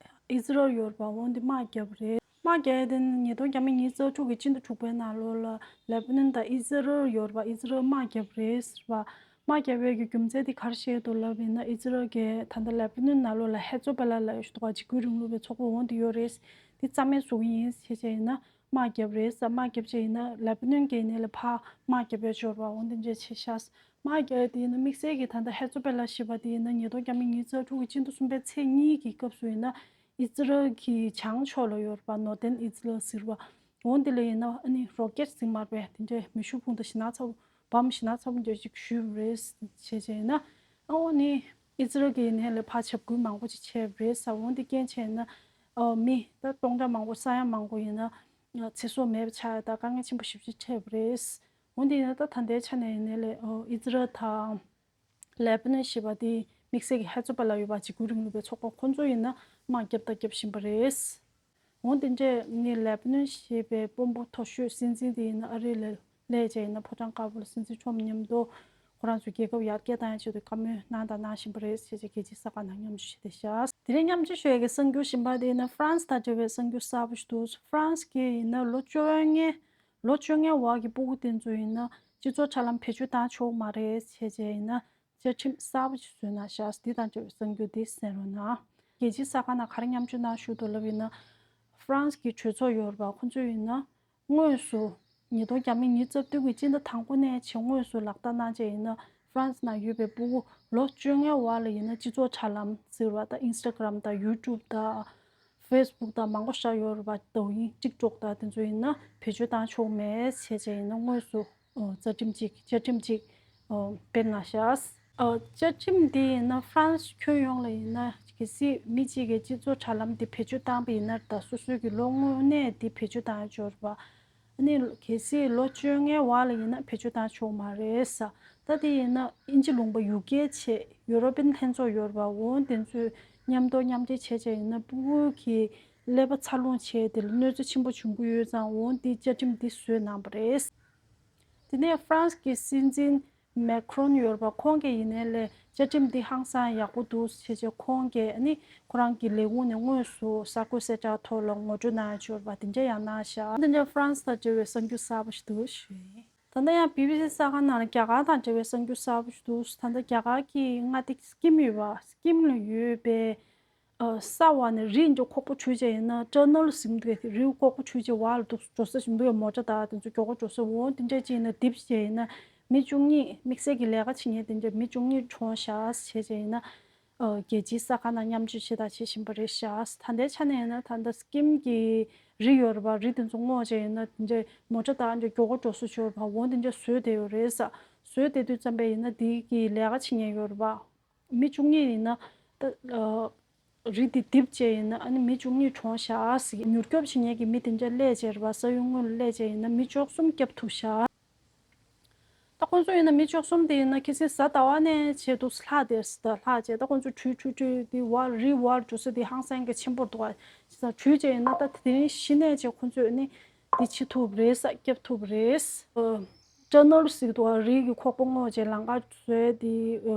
ཨི་ཛི་རལ་ཡོད་པ་འོ་འདི་དམག་བརྒྱབ་པ་རེད། དམག་བརྒྱབ་ཡས་དེ་ནི་ཉིས་སྟོང་ཉི་ཤུ་རྩ་དྲུག་གི་སྤྱི་ཟླ་དྲུག་པའི་ནང་ལོགས་ལ་ལེ་པ་ནོན་དང་ཨི་ཛི་རལ་ཡོད་པ་ཨི་ཛི་རལ་དམག་བརྒྱབ་པ་རེད་ཟེར་བ། དམག་བརྒྱབ་པའི་གི་རྒྱུ་མཚན་དེ་ག་རེ་བཤད་འདུག་ལབ་ཡིན་ན་ཨི་ཛི་རལ་གྱིས་ད་ལྟ་ལེ་པ་ནོན་ནང་ལོགས་ལ་ཧེ་ཛོ་བྷ་ལ་ལབ་ཡ་ཞིག་འདུག་ག་འཇིགས་སྐུལ་རིང་ལུགས་པའི་ཚོགས་པ་འོ་འདི་ཡོད་རེད། འདི་རྩ་མེད་བཟོ་གི་ཡིན་ཞེས་བྱས་ཡིན་ན། དམག་བརྒྱབ་རེད་ས། དམག་བརྒྱབ་བྱས་ཡིན་ན་ལེ་པ་ནོན་གྱི་ནས་ལ་ཕར་དམག་བརྒྱབ་ཡ་འབྱོར་བ་འོ་འདི་འདྲས་བྱས་ཤག་དམག་བརྒྱབ་ཡ་དེ་ཡིན་ན་དམིགས་བསལ་གྱི་ད་ལྟ་ཧེ་ཛོ་བྷ་ལ་ཞེས་པ་དེ་ཡིན་ན་ཉིས་སྟོང་ཉི་ཤུ་རྩ་དྲུག་གི་སྤྱི་ཟླ་གསུམ་པའི་ཚེས་གཉིས་ཀྱི་སྐབས་སུ་ཡིན་ན་ཨི་ཛི་རལ་གྱི་བྱང་ཕྱོགས་ལ་ཡོད་པ་Northern Israel ཟེར་བ་འོ་འདི་ལ་ཡིན་ན་ཨ་ནི་རོ་ཀེ་ཊི་ཟེར་མ་རེད་པས། དེ་འདྲས་མེ་ཤུགས་འཕུར་མདའ་ཞེ་ན་ཚ་པོ་བམ་ཞེ་ན་ཚ་པོ་འདྲ་ཅིག་གཞུས་པ་རེད་བྱས་བྱས་ཡིན་ན་ཨ་འོ་ནི་ཨི་ཛི་རལ་གྱི་ནས་ལ་ཕར་འཇབ་རྒོལ་མང་པོ་ཅིག་བྱས་པ་རེད་ས། འོ་འདི་རྐྱེན་བྱས་ན་ཨ་མི་ད་སྟོང་ཕྲག་མང་པོ་ས་ཡ་མང་པོ་ཡིན་ན་ཚེ་སྲོག་མེད་པ་ཆགས་ཡ་ད་དཀའ་ངལ་ཆེན་པོ་ཞེ་པོ་ཅིག་འཕྲད་པ་རེད། འོན་ཏེ་ཡིན་ན་ད་ད་ལྟའི་ཆ་ནས་ཡིན་ནའི་ལས་ཨོ་ཨི་ཛི་རལ་དང་ལེ་པ་ནོན་ཞེས་པ་དེ་དམིགས་བསལ་གྱི་ཧེ་ཛོ་བྷ་ལ་ཡོད་པ་འཇིགས་སྐུལ་རིང་ལུགས་པའི་ཚོགས་པ་ཁོ་ཚོ་ཡིན་ན་དམག་རྒྱབ་དང་རྒྱབ་བཞིན་པ་རེད། འོན་ཏེ་འདྲས་ནི་ལེ་པ་ནོན་ཞེས་པའི་དཔོན་པོ་མཐོ་ཤོས་སྲིད་འཛིན་དེ་ཡིན་ན་ཨ་རི་ལ་སླེབས་བྱས་ཡིན་ན་ཕོ་བྲང་དཀར་པོ་ལ་སྲིད་འཛིན་ཁྲོམ་མཉམ་དུ་ ཁོ་རང་ཚོའི་རྒྱལ་ཁབ་ཡར་རྒྱས་བཏང་ཡ་ཆེད་དུ་བཀའ་མོལ་གནང་དང་གནང་བཞིན་པ་རེད་ཟེར་བྱས་རྒྱལ་སྤྱིའི་གསར་ཁང་ནང་མཉམ་ཞུགས་བྱས་ཏེ་བཞག་དེ་རིང་མཉམ་ཞུགས་ཞུ་ཡ་གི་གསར་འགྱུར་གཞན་པ་དེ་ཡིན་ན་ཧྥ་རན་སི་དང་འབྲེལ་བའི་གསར་འགྱུར་གསར་པ་ཞིག་འདུག་ཧྥ་རན་སི་གི་ཡིན་ན་ལོ་བཅོ་ལྔའི་ལོ་བཅོ་ལྔའི་བར་གྱི་སྤུ་གུ་དེ་ཚོ་ཡིན་ན་སྤྱི་ཚོགས་དྲ་ལམ་བེད་སྤྱོད་བཏང་ཆོག་མ་རེད་ཟེར་བྱས་ཡིན་ན། བཅའ་ཁྲིམས་གསར་པ་ཞིག་བཟོས་གནང་ཤག་འདི་དང་འབྲེལ་བའི་གསར་འགྱུར་འདི་གསན་རོགས་གནང་། རྒྱལ་སྤྱིའི་གསར་ཁང་ནང་ག་རེ་མཉམ་སྤྱོད་གནང་ཞུ་འདུག་ལབ་ཡིན་ན། ཧྥ་རན་སི་གི་གྲོས་ཚོགས་ཡོད་རེད་པ། ཁོང་ཚོས་ཡིན་ན་དངོས་སུ་ཉིས་སྟོང་ཉི་ཤུ་རྩ་བདུན་གྱི་སྤྱི་ཟླ་དང་པོ་ནས་བྱས་དངོས་སུ་ལག་བསྟར་གནང་བྱས་ཡིན་ན་ཧྥ་རན་སི་ནང་ཡོད་པའི་སྤུ་གུ་ལོ་བཅོ་ལྔའི་བར་ལ་ཡིན་ན་སྤྱི་ཚོགས་དྲ་ལམ་ཟེར་བ་དང་ཨིན་སི་ཊ་གྷི་རམ་དང་ཡུ་ཊུབ་དང་ཧྥེ་སི་བུག་དང་མང་པོ་ཞིག་ཡོད་རེད་པ། ཌོ་ཡིན་ཊིག་ཊོག་དང་དེ་ཚོ་ཡིན་ན་བེད་སྤྱོད་བཏང་ཆོག་མེད་བྱས་བྱས་ཡིན་ན་དངོས་སུ། ཨོ། རྩ་ཁྲིམས་གཅིག་བཅའ་ཁྲིམས་གཅིག་ཨོ། སྤེལ་གནང་ཤག་ཨོ། བཅའ་ཁྲིམས་འདི་ཡིན་ན་ཧྥ་རན་སི་ཁྱོན་ཡོངས་ལ་ཡིན་ན་གལ་སྲིད་མི་གཅིག་གིས་སྤྱི་ཚོགས་དྲ་ལམ་འདི་བེད་སྤྱོད་བཏང་པ་ཡིན་ན་ད་སོ་སོའི་གི་ལོ་དངོས་གནས་འདི་བེད་སྤྱོད་བཏང་ཆོག་རེད་པ། ཨ་ནི་གལ་སྲིད་ལོ་བཅོ་ལྔའི་བར་ལ་ཡིན་ན་བེད་སྤྱོད་བཏང་ཆོག་མ་རེད་ས། ད་དེ་ཡིན་ན་དབྱིན་ཇི་ལུང་པ་ཡུ་ཀེ་བྱས་ཡུ་རོ་པན་ལྷན་ཚོགས་ཡོད་རེད་པ། འོ་དེ་ཚོས་མཉམ་དུ་མཉམ་འབྲེལ་བྱས་བྱས་ཡིན་ན་སྤུ་གུ་གི་ཀླད་པ་འཚར་ལོངས་བྱས་དེ་ལ་གནོད་འཚེ་ཆེན་པོ་བྱུང་གི་ཡོད་ཙང་འོ་འདི་བཅའ་ཁྲིམས་འདི་བཟོས་གནང་པ་རེད། དེ་ནས་ཧྥ་རན་སི་གི་སྲིད་འཛིན་མེ་ཁ་རོན་ཡོད་རེད་པ། ཁོང་གིས་ཡིན་ནའི་ལས་བཅའ་ཁྲིམས་འདི་ཧང་སང་ཡག་པོ་འདུག་བྱས་བྱས་ཁོང་གིས་ཨ་ནི་ཁོ་རང་གི་ལས་ཁུངས་ནས་དངོས་སུ་གསར་འགོད་གསལ་བསྒྲགས་ཐོག་ལ་ངོ་སྤྲོད་གནང་ཡ་ཡོད་རེད་པ། དེ་འདྲ་ཡང་གནང་ཤག་དེ་འདྲ་ཧྥ་རན་སི་དང་འབྲེལ་བའི་གསར་འགྱུར་གསར་པ་ཞིག་འདུག་ཞུ་ཡིན། ད་ལྟ་ཡང་བི་བི་སི་གསར་ཁང་ནང་ལ་རྒྱ་གར་དང་འབྲེལ་བའི་གསར་འགྱུར་གསར་པ་ཞིག་འདུག་ད་ལྟ་རྒྱ་གར་གྱི་མངའ་སྡེ་སི་ཀིམ་ཡོད་པ། སི་ཀིམ་ལ་ཡོད་པའི་ཨ། ས་འོག་ནས་རི་འདྲ་ཁོག་པོ་འཕྱུར་བྱས་ཡིན་ན་ཊ་ནལ་ཟེར་གྱི་འདུག་རི་ཁོག་པོ་འཕྱུར་བྱས་འོག་ལ་འདུག་འགྲོ་ས་ཞིག་འདུག་མོ་ཊ་དང་དེ་ཚོ་མགྱོགས་པོ་འགྲོ་ས། འོ་དེ་འདྲ་ཅིག་ཡིན་ན་རྡིབ་བྱས་ཡིན་ན་མི་བཅུ་གཉིས། དམིགས་བསལ་གྱི་ལས་ཀ་བྱེད་མཁན་དེ་འདྲ་མི་བཅུ་གཉིས་གྲོངས་ཤག་བྱས་བྱས་ཡིན་ན། ཨ། རྒྱལ་སྤྱིའི་གསར་ཁང་ནང་མཉམ་སྤྱོད་བྱེད་དང་བྱེད་བཞིན་པ་རེད་ཤག་ད་ལྟའི་ཆ་ནས་ཡིན་ན་ད་ལྟ་སི་ཀིམ་གྱི་རི་ཡོད་རེད་པ། རི་དེ་ཚོ་སྔོག་བྱས་ཡིན་ན་དེ་འདྲ་མོ་ཊ་དང་འདྲ་མགྱོགས་པོ་འགྲོ་ས་ཅིག་ཡོད་རེད་པ། འོ་དེ་འདྲ་བཟོས་བསྡད་ཡོད་རེད་ས། བཟོས་བསྡད་དུས་ཙམ་པ་ཡིན་ན་དེ་གི་ལས་ཀ་བྱེད་མཁན་ཡོད་རེད་པ། མི་བཅུ་གཉིས་ཡིན་ན། ད་ཨ། རི་འདི་རྡིབ་བྱས་ཡིན་ན་ཨ་ནི་མི་བཅུ་གཉིས་གྲོངས་ཤག་ཟེར། མྱུར་སྐྱོབ་བྱེད་མཁན་གྱི་མི་དེ་འདྲ་སླེབས་བྱས་རེད་པ། ས་ཡོམ་སྔོན་ལ་སླེབས་བྱས་ཡིན་ན་མི་བཅུ་གསུམ་སྐྱོབ་ཐུབ་ཤག་ད་ཁོང་ཚོ་ཡིན་ན་མི་བཅུ་གསུམ་དེ་ཡིན་ན་གལ་སྲིད་གཟའ་ཟླ་བ་ནས་བྱས་འདུག་ལྷག་དེ་ཟླ་ལྷག་བྱས། ད་ཁོང་ཚོ་བྲོས་བྲོས་བྲོས་དེ་བར་རི་བར་འགྲོ་ས་དེ་ཧང་སང་གི་ཆེན་པོ་འདུག་ཨ། བྱས་ཙང་བྲོས་བྱས་ཡིན་ན་ད་དེ་རིང་གཞི་ནས་བྱས་ཁོང་ཚོས་ནི་དེ་བྱེད་ཐུབ་རེད་ས། སྐྱོབ་ཐུབ་རེད། ཊ་ནལ་ཟེར་གྱི་འདུག་ཨ། རི་གི་ཁོག་པ་སྔོག་བྱས་ལམ་ཁ་བཟོས་དེ་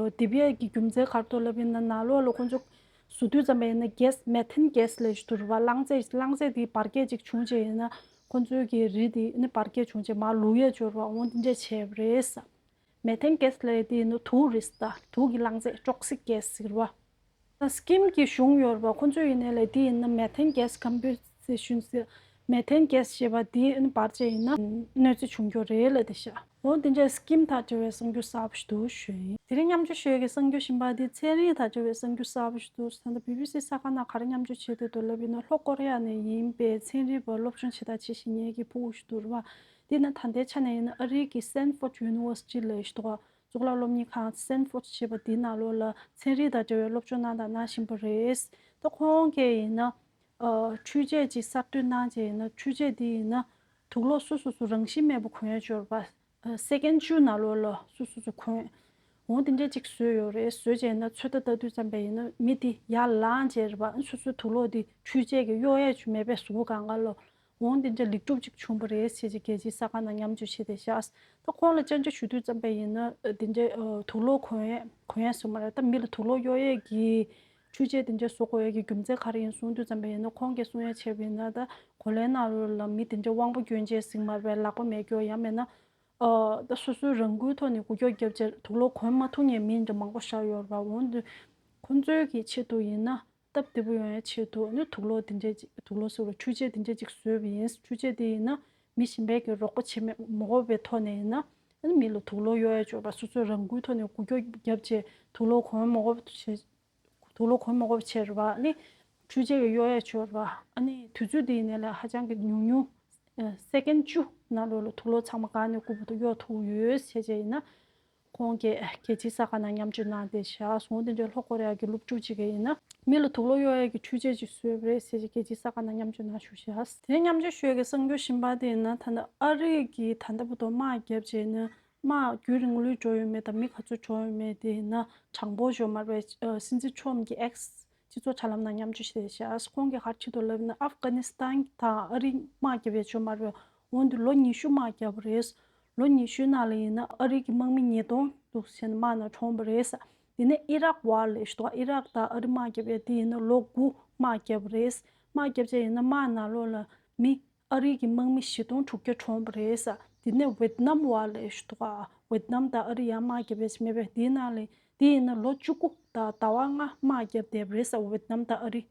རྡིབ་ཡས་ཀྱི་རྒྱུ་མཚན་ག་རེ་འདུག་ལབ་ཡིན་ན་ནང་ལོགས་ལ་ཁོང་ཚོ་བཟོ་དུས་ཙམ་པ་ཡིན་ན་གེ་སི་མེ་ཐན་གེ་སི་ལབ་ཞིག་འདུག་རེད་པ། རླངས་རྫས་རླངས་རྫས་དེ་འབར་གས་ཅིག་བྱུང་བྱས་ཡིན་ན་ཁོང་ཚོའི་གི་རི་དེ་ནི་འབར་གས་བྱུང་བྱས་མར་ལུག་ཡས་སྦྱོར་བ་འོང་དེ་འདྲས་བྱས་པ་རེད་ས། མེ་ཐན་གེ་སི་ལབ་ཡས་དེ་ནི་དུག་རེད་ས། དུག་གི་རླངས་རྫས་ཊོག་སིག་གེ་སི་ཟེར་བ། ད་སི་ཀིམ་གྱི་གཞུང་ཡོད་རེད་པ། ཁོང་ཚོས་ཡིན་ནའི་ལས་དེ་ཡིན་ན་མེ་ཐན་གེ་སི་ཀམ་པོ་སི་ཤན་ཟེར། མེ་ཐན་གེ་སི་ཞེས་པ་དེ་ནི་འབར་བྱས་ཡིན་ན་གནོད་འཚེ་བྱུང་རྒྱུ་རེད་ལབ་བསྡད་ཤག་འོ་དེ་འདྲའི་སི་ཀིམ་དང་འབྲེལ་བའི་གསར་འགྱུར་གསར་པ་ཞིག་འདུག་ཞུ་ཡིན། དེ་རིང་མཉམ་སྤྱོད་ཞུ་ཡས་ཀྱི་གསར་འགྱུར་གཞན་པ་དེ་ཚན་རིག་དང་འབྲེལ་བའི་གསར་འགྱུར་གསར་པ་ཞིག་འདུག་ད་ལྟ་བི་བི་སི་གསར་ཁང་ནང་ག་རེ་མཉམ་སྤྱོད་བྱས་བསྡད་འདུག་ལབ་ཡིན་ན་ལྷོ་ཀོ་རི་ཡ་ནས་ཡིན་པའི་ཚན་རིག་པ་སློབ་སྦྱོང་བྱེད་དང་བྱེད་བཞིན་ཡས་ཀྱི་ཕྲུ་གུ་ཞིག་འདུག་རེད་པ། དེ་ནི་ད་ལྟའི་ཆ་ནས་ཡིན་ན་ཨ་རིའི་གི་སེན་ཕོར་ཌི་ཡུ་ནི་ཝར་སི་ཊི་ལབ་ཡས་ཞིག་འདུག་ག་གཙུག་ལག་སློབ་གཉེར་ཁང་སེན་ཕོར་ཌི་ཞེས་པ་དེའི་ནང་ལོགས་ལ་ཚན་རིག་དང་འབྲེལ་བའི་སློབ་སྦྱོང་གནང་དང་གནང་བཞིན་པ་རེད། ད་ཁོང་གིས་ཡིན་ན། ཨ། འཕྲུལ་ཆས་ཅིག་གསར་གཏོད་གནང་བྱས་ཡིན་ན་འཕྲུལ་ཆས་དེ་ཡིན་ན་དུག་ལོག་སོ་སོ་སོ་རང་བཞིན་མེད་པ་གོན་ཡས་སྦྱོར་བ། ཨ། སེ་ཀེན་བཅུ་ནང་ལོགས་ལ་སོ་སོ་སོ་གོན། འོང་དེ་འདྲས་ཅིག་བཟོས་ཡོད་རེད། བཟོས་བྱས་ན་ཚོད་ལྟ་ལྟ་དུས་ཙམ་པ་ཡིན་ན་མི་དེ་ཡར་ལངས་བྱས་རེད་པ། སོ་སོའི་དུག་ལོག་དེ་འཕྲུལ་ཆས་ཀྱིས་གཡོག་ཡས་ཅིག་མེད་པའི་གཟུགས་པོ་སྒང་ག་ལ། འོང་དེ་འདྲ་ལེགས་གྲུབ་ཅིག་བྱུང་བ་རེད་ཟེར་བྱས་རྒྱལ་སྤྱིའི་གསར་ཁང་ནང་མཉམ་སྤྱོད་བྱས་བསྡད་ཤག་ད་ཁོང་ལ་བཅར་འདྲི་ཞུ་དུས་ཙམ་པ་ཡིན་ན་དེ་འདྲའི་དུག་ལོག་གོན་ཡས་གོན་ཡས་སུ་མ་རེད། ད་མི་ལ་དུག་ལོག་གཡོག་ཡས་ཀྱི་འཕྲུལ་ཆས་དེ་འདྲ་བཟོ་དགོས་ཡས་ཀྱི་རྒྱུ་མཚན་ག་རེ་ཡིན་གསུང་དུས་ཙམ་པ་ཡིན་ན་ཁོང་གིས་གསུང་ཡས་བྱས་པ་ཡིན་ན་ད་གོ་ལའི་ནང་ལོགས་ལ་མི་དེ་འདྲའི་དབང་པོ་སྐྱོན་ཅན་ཟེར་མ་རེད་པས། ལག་པ་མེད་སྐྱོ་ཡང་མེད་ན་ད་སོ་སོའི་རང་འགུལ་ཐོག་ནས་འགུལ་སྐྱོད་བརྒྱབ་བྱས་དུག་ལོག་གོན་མ་ཐུབ་མཁན་མི་འདྲ་མང་པོ་ཞིག་ཡོད་རེད་པ། འོང་དུས་ཁོང་ཚོའི་གི་ཆེད་དུ་ཡིན་ན། སྟབས་བདེ་པོ་ཡོང་ཡའི་ཆེད་དུ་ནི་དུག་ལོག་དེ་འདྲས་ཅིག་དུག་ལོག་ཟེར་བ་འཕྲུལ་ཆས་དེ་འདྲས་ཅིག་བཟོས་པ་ཡིན། འཕྲུལ་ཆས་དེ་ཡིན་ན་མི་གཞན་པའི་གི་རོགས་པ་བྱེད་མི་མ་དགོས་པའི་ཐོག་ནས་ཡིན་ན་ཨ་ནི་མི་ལ་དུག་ལོག་གཡོག་ཡ་སྦྱོར་བ། སོ་སོའི་རང་འགུལ་ཐོག་ནས་འགུལ་སྐྱོད་བརྒྱབ་བྱས་དུག་ལོག་གོན་མ་དགོས་པ་བྱས། དུག་ལོག་གོན་མ་དགོས་པ་བྱས་རེད་པ། ཨ་ནི་འཕྲུལ་ཆས་ཀྱིས་གཡོག་ཡ་སྦྱོར་བ། ཨ་ནི་དུས་ཚོད་དེ་ཡིན་ནའི་ལས་ཧ་ཅང་གི་ཉུང་ཉུང་། ཨ། སེ་ཀེན་བཅུ་ནང་ལོགས་ལ་དུག་ལོག་ཚང་མ་གང་ནས་རྐུ་བ་དང་གཡོག་ཐུབ་ཡོད་བྱས་བྱས་ཡིན་ན། ཁོང་གིས་རྒྱལ་སྤྱིའི་གསར་ཁང་ནང་མཉམ་སྤྱོད་གནང་བསྡད་ཤག་སོང་དེ་འདྲའི་ལྷོ་ཀོ་རི་ཡ་གི་སློབ་ཕྲུག་ཅིག་གིས་ཡིན་ན་མི་ལ་དུག་ལོག་གཡོག་ཡས་ཀྱི་འཕྲུལ་ཆས་ཅིག་བཟོས་པ་རེད་ཟེར་གྱི་རྒྱལ་སྤྱིའི་གསར་ཁང་ནང་མཉམ་སྤྱོད་གནང་བཞུགས་ཤག་དེ་ནས་མཉམ་སྤྱོད་ཞུ་ཡས་ཀྱི་གསར་འགྱུར་གཞན་པ་དེ་ཡིན་ན་ད་ལྟ་ཨ་རི་གིས་ད་ལྟ་བར་དུ་དམག་བརྒྱབ་བྱས་ནས་དམག་རྒྱུན་རིང་ལོས་འགྲོ་ཡོད་མེད་དང་མི་ག་ཚོད་གྲོངས་ཡོད་མེད་དེ་ཡིན་ན་གྲངས་འབོར་ཞོ་མར་བའི་སྲིད་འཛིན་ཁྲོམ་གྱི་ཨེགས་སྤྱི་ཚོགས་དྲ་ལམ་ནང་མཉམ་སྤྱོད་བྱས་ཤག་ཁོང་གིས་ག་རེ་བྲིས་འདུག་ལབ་ན་ཨབ་གྷ་ནི་སི་ཐན་དང་ཨ་རི་དམག་བརྒྱབ་པའི་ཞོ་མར་བའི་འོན་ཏེ་ལོ་ཉི་ཤུ་དམག་བརྒྱབ་པ་རེད། ལོ་ཉི་ཤུའི་ནང་ལ་ཡིན་ན་ཨ་རི་གི་དམག་མི་ཉིས་སྟོང་འདུག་སེ་བྱས་ནས་དམག་ནང་གྲོངས་པ་རེད། དེ་ནས་ཨི་རག་ཝར་ལབ་ཞིག་འདུག་ཨི་རག་དང་ཨ་རི་དམག་རྒྱབ་ཡ་དེ་ཡིན་ན་ལོ་དགུ་དམག་རྒྱབ་རེད། དམག་རྒྱབ་བྱས་ཡིན་ན་དམག་ནང་ལོགས་ལ་མི་ཨ་རི་གི་དམག་མི་བཞི་སྟོང་དྲུག་བརྒྱ་གྲོངས་པ་རེད། དེ་ནས་ཝེད་ནམ་ཝར་ལབ་ཞིག་འདུག་ཝེད་ནམ་དང་ཨ་རི་ཡང་དམག་རྒྱབ་ཡ་ཞིག་མེད་པས། དེའི་ནང་ལ་དེ་ཡིན་ན་ལོ་བཅུ་དགུ་དང་ཟླ་བ་ལྔ་དམག་རྒྱབ་བསྡད་པ་རེད། ཝེད་ནམ་དང་ཨ་རི།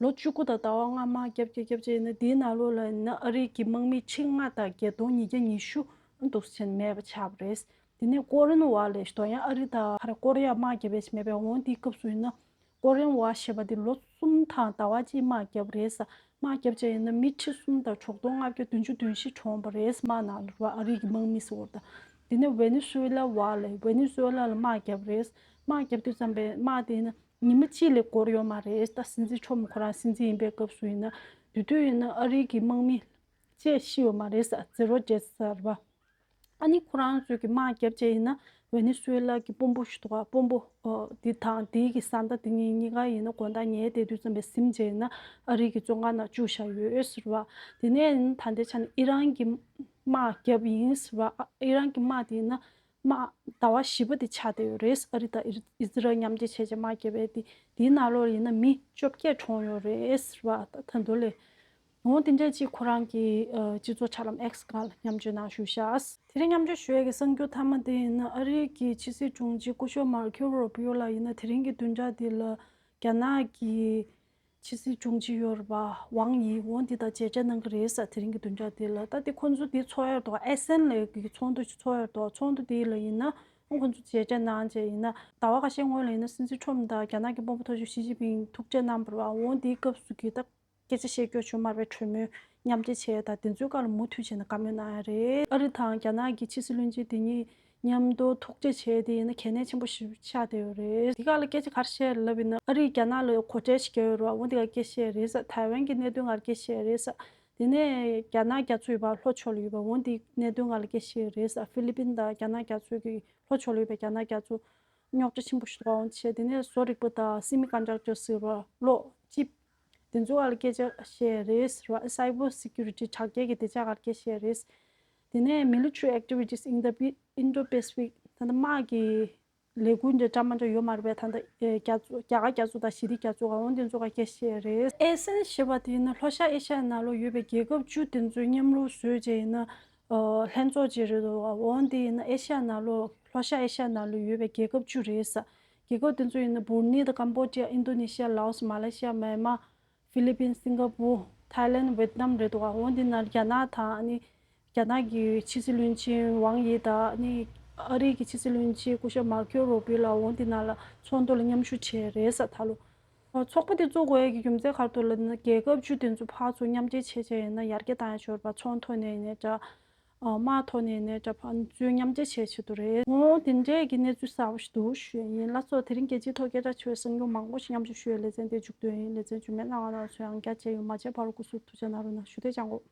ལོ་བཅུ་དགུ་དང་ཟླ་བ་ལྔ་དམག་རྒྱབ་རྒྱབ་རྒྱབ་བྱས་ཡིན་ན་དེའི་ནང་ལོགས་ལ་ཡིན་ན་ཨ་རི་གི་དམག་མི་ཁྲི་ལྔ་དང་བརྒྱད་སྟོང་ཉིས་བརྒྱ་ཉི་ཤུ་འདུག་སེ་བྱས་ནས་མེད་པ་ཆགས་པ་རེད། དེ་ནས་ཀོ་རི་ཡན་ཝར་ལབ་ཞིག་འདུག་ཡང་ཨ་རི་དང་ཁ་ར་ཀོ་རི་ཡ་དམག་རྒྱབ་ཡ་ཞིག་མེད་པས། འོ་དེའི་སྐབས་སུ་ཡིན་ན་ཀོ་རི་ཡན་ཝར་ཞེས་པ་དེ་ལོ་གསུམ་དང་ཟླ་བ་གཅིག་དམག་རྒྱབ་རེད། དམག་རྒྱབ་བྱས་ཡིན་ན་མི་ཁྲི་གསུམ་དང་དྲུག་སྟོང་ལྔ་བརྒྱ་བདུན་ཅུ་དོན་བཞི་གྲོངས་པ་རེད། དམག་ནང་ལ་རེད་བ། ཨ་རི་གི་དམག་མི་ཟེར་བ་དང་། དེ་ནས་ཝེ་ནེ་ཟུ་ཝེ་ལ་ཝར་ལབ། ཝེ་ནེ་ཟུ་ཝེ་ལ་ལ་དམག་རྒྱབ་རེད། དམག་རྒྱབ་དུས་ཙམ་པའི་དམག་དེ་ཡིན་ན་ཉི་མ་གཅིག་ལས་འགོར་ཡོད་མ་རེད། ད་སྲིད་འཛིན་ཁྲོམ་ཁོ་རང་སྲིད་འཛིན་ཡིན་པའི་སྐབས་སུ་ཡིན་ན་དེ་དུས་ཡིན་ན་ཨ་རི་གི་དམག་མི་གཅིག་ཤི་ཡོད་མ་རེད། ཟེ་རོ་ཌེ་ཐི་ཟེར་བ། ཨ་ནི་ཁོ་རང་ཚོས་ཀྱི་དམག་རྒྱབ་བྱས་ཡིན་ན་ཝེ་ནེ་ཟུ་ཝེ་ལ་གི་དཔོན་པོ་ཞིག་འདུག་ག་དཔོན་པོ་ཨོ་དེ་དང་དེའི་གི་བཟའ་ཟླ་དེ་གཉིས་གཉིས་ཀ་ཡིན་ན་དགོང་དག་ཉལ་བསྡད་དུས་ཙམ་པའི་གཟིམ་བྱས་ཡིན་ན་ཨ་རི་གི་བཙོན་ཁང་ནང་བཅུག་བཞག་ཡོད་ཟེར་བ། དེ་ནས་ཡིན་ད་ལྟའི་ཆ་ནས་ཨི་རན་གྱི་དམག་རྒྱབ་ཡིན་ཟེར་བ། ཨ་ཨི་རན་གྱི་དམག་དེ་ཡིན་ན་དམག་ཟླ་བ་བཞི་པ་དེ་ཆགས་བསྡད་ཡོད་རེད། ཨ་རི་དང་ཨི་ཨི་ཟི་རལ་མཉམ་འབྲེལ་བྱས་བྱས་དམག་རྒྱབ་པའི་དེ་དེའི་ནང་ལོགས་ཡིན་ན་མི་བཅོ་བརྒྱད་གྲོངས་ཡོད་རེད་ཟེར་བ། ད་ད་དུང་ལས། འོ་དེ་འདྲ་ཅིག་ཁོ་རང་གི་ཨ་སྤྱི་ཚོགས་དྲ་ལམ་X་སྒང་ལ་མཉམ་སྤྱོད་གནང་བཞུགས་ཤག་དེ་རིང་མཉམ་སྤྱོད་ཞུ་ཡས་ཀྱི་གསར་འགྱུར་མཐའ་མ་དེ་ཡིན་ན་ཨ་རིའི་གི་ཕྱི་སྲིད་དྲུང་ཆེ་སྐུ་ཞབས་མར་ཁེའོ་རུ་བྷི་ཡོ་ལགས་ཡིན་ན་དེ་རིང་གི་བདུན་ཕྲག་འདི་ལ་རྒྱ་ནག་གི་ཕྱི་སྲིད་དྲུང་ཆེ་ཡོད་རེད་པ། ཝང་ཡི། འོ་འདི་དང་མཇལ་འཕྲད་གནང་གི་རེད་ཟེར། དེ་རིང་གི་བདུན་ཕྲག་འདི་ལ། ད་དེ་ཁོང་ཚོ་འདི་ཚོགས་ཡ་རེད་འདུག་ཨེ་སན་ལ་གི་ཚོགས་འདུ་ཞིག་ཚོགས་ཡ་རེད་འདུག་ཚོགས་འདུ་འདི་ལ་ཡིན་ན་ཁོང་ཚོ་མཇལ་འཕྲད་གནང་བྱས་ཡིན་ན་ཟླ་བ་ཁ་ཤས་སྔོན་ལ་ཡིན་ན་སྲིད་འཛིན་ཁྲོམ་དང་རྒྱ་ནག་གི་དཔོན་པོ་མཐོ་ཤོས་ཞི་ཅིན་ཕིང་ཐུག་འཕྲད་གནང་བ་རེད་པ། འོ་འདིའི་སྐབས་སུ་གི་ད་སྐད་ཆ་བཤད་རྒྱུ་བྱུང་མ་རེད་པས། གྲོས་མོལ་མཉམ་འབྲེལ་བྱས་དང་དེ་ཚོའི་སྐབས་ལ་མུ་མཐུད་བྱས་ནས་བཀའ་མོལ་གནང་ཡ་རེད། ཨ་རི་དང་རྒྱ་ནག་གི་ཕྱི་སྲིད་བློན་ཆེན་དེ་གཉིས་མཉམ་དུ་ཐུག་འཕྲད་བྱས་དེ་ཡིན་ན་གལ་གནད་ཆེན་པོ་ཞིག་ཆགས་བསྡད་ཡོད་རེད། དེ་ག་ལ་སྐད་ཆ་ག་རེ་བཤད་ལབ་ཡིན་ན་ཨ་རིས་རྒྱ་ནག་ལ་གོ་ཁྲལ་ཞིག་བརྒྱབ་ཡོད་རེད་པ། འོ་དེ་ག་སྐད་བཤད་རེད་ཟེར། ཐའེ་ཝན་གྱི་གནད་དོན་ག་ལ་སྐད་བཤད་རེད་ཟེར། དེ་ནས་རྒྱ་ནག་རྒྱ་མཚོ་ཡོད་པ་ལྷོ་ཕྱོགས་ལ་ཡོད་པ། འོ་དེ་གནད་དོན་ག་ལ་སྐད་བཤད་རེད་ཟེར། ཧྥི་ལི་པིན་དང་རྒྱ་ནག་རྒྱ་མཚོ་གི་ལྷོ་ཕྱོགས་ལ་ཡོད་པའི་རྒྱ་ནག་རྒྱ་མཚོ་རྙོག་དྲ་ཆེན་པོ་ཞིག་འདུག་འོང་བྱས། དེ་ནས་བཟོ་རིག་པ་དང་སེ་མི་ཀོན་ཌག་ཊར་ཟེར་བ་གློག་ཅིབ་དེ་ཚོ་ག་ལ་སྐད་ཆ་བཤད་རེད་ཟེར་བ། སའི་བར་སི་ཀུ་རི་ཊི་དྲ་རྒྱའི་གི་དེ་ཆ་ག་ལ་སྐད་བཤད་རེད། དེ་ནས་མི་ལི་ཊ་རི་ཨེག་ཊི་བི་ཊི་སི་ཨིན་ཌོ་པི་ཨིན་ཌོ་པེ་སི་ཕིག་ད་ལྟ་དམག་གི་ལས་འགུལ་འདྲ་འདྲ་མ་འདྲ་ཡོད་མ་རེད་པས། ད་ལྟ་རྒྱ་མཚོ་རྒྱ་གར་རྒྱ་མཚོ་དང་ཞི་བདེ་རྒྱ་མཚོ་ག་འོ་དེ་ཚོ་ག་སྐད་བཤད་རེད། ཨེ་སན་ཞེས་པ་དེ་ནི་ལྷོ་ཤར་ཨེ་ཤ་ཡའི་ནང་ལོགས་ཡོད་པའི་རྒྱལ་ཁབ་བཅུ་དེ་ཚོའི་མཉམ་རུབ་བཟོས་བྱས་ཡིན་ན་ལྷན་ཚོགས་ཅིག་རེད་འདུག་འོ་དེ་ཡིན་ན་ཨེ་ཤ་ཡའི་ནང་ལོགས་ལྷོ་ཤར་ཨེ་ཤ་ཡའི་ནང་ལོགས་ཡོད་པའི་རྒྱལ་ཁབ་བཅུ་རེད་ཟེར། རྒྱལ་ཁབ་དེ་ཚོ་ཡིན་ན་བུར་ནི་དང་ཀམ་བོ་ཌི་ཡ། ཨིན་ཌོ་ནེ་ཤི་ཡ། ལའོ་སི། མ་ལེ་ཤི་ཡ། མེན་མ། ཧྥི་ལི་པིན། སིང་ག་པུར། ཐའི་ལེན། ཝེད་ནམ་རེད་འདུག་འོ་འདི་ནང་རྒྱ་ནག་དང་ཨ་ནི་རྒྱ་ནག་གི་ཕྱི་སྲིད་བློན་ཆེན་ཝང་ཡི་དང་ཨ་ནི་ཨ་རིའི་གི་ཕྱི་སྲིད་བློན་ཆེན་སྐུ་ཞབས་མར་ཁེའོ་རུ་བྷི་ཡོ་ལགས་འོ་འདི་ནང་ལ་ཚོགས་འདུ་ལ་མཉམ་ཞུགས་བྱས་རེད་ཟེར། ད་ལོ་ཚོགས་པ་དེ་བཙུགས་དགོས་ཡ་གི་རྒྱུ་མཚན་ག་རེ་འདུག་ལབ་ན་རྒྱལ་ཁབ་བཅུ་དེ་ཚོ་ཕར་ཚུར་མཉམ་འབྲེལ་བྱས་བྱས་ཡིན་ན་ཡར་རྒྱས་བཏང་ཡ་ཆོག་རེད་པ། ཚོང་ཐོག་ནས་ཡིན་ནའི་འདྲ། དམག་ཐོག་ནས་ཡིན་ནའི་འདྲ། ཕར་ཚུར་མཉམ་འབྲེལ་བྱེད་ཆེད་དུ་རེད། འོ་དེ་འདྲའི་གི་གནས་ཚུལ་གསར་པ་ཞིག་འདུག་ཞུ་ཡ་ཡིན། ལགས་སོ། དེ་རིང་རྒྱལ་སྤྱིའི་ཐོག་སྐད་གྲགས་ཆེ་བའི་གསར་འགྱུར་མང་པོ་ཞིག་མཉམ་སྤྱོད་ཞུ་ཡ་ལེ་ཚན་དེ་མཇུག་སྡོད་ཡིན། ལེ་ཚན་རྗེས་མའི་གནང་བ་ནང་ཚོ་ཡང་བསྐྱར་མཇལ་ཡོང་། མ་མཇལ་བར་སྐུ་གཟུགས་ཐུགས་ཅག་གནང་རོགས་གནང་། ཞུ་བདེ་ཅང་གོ།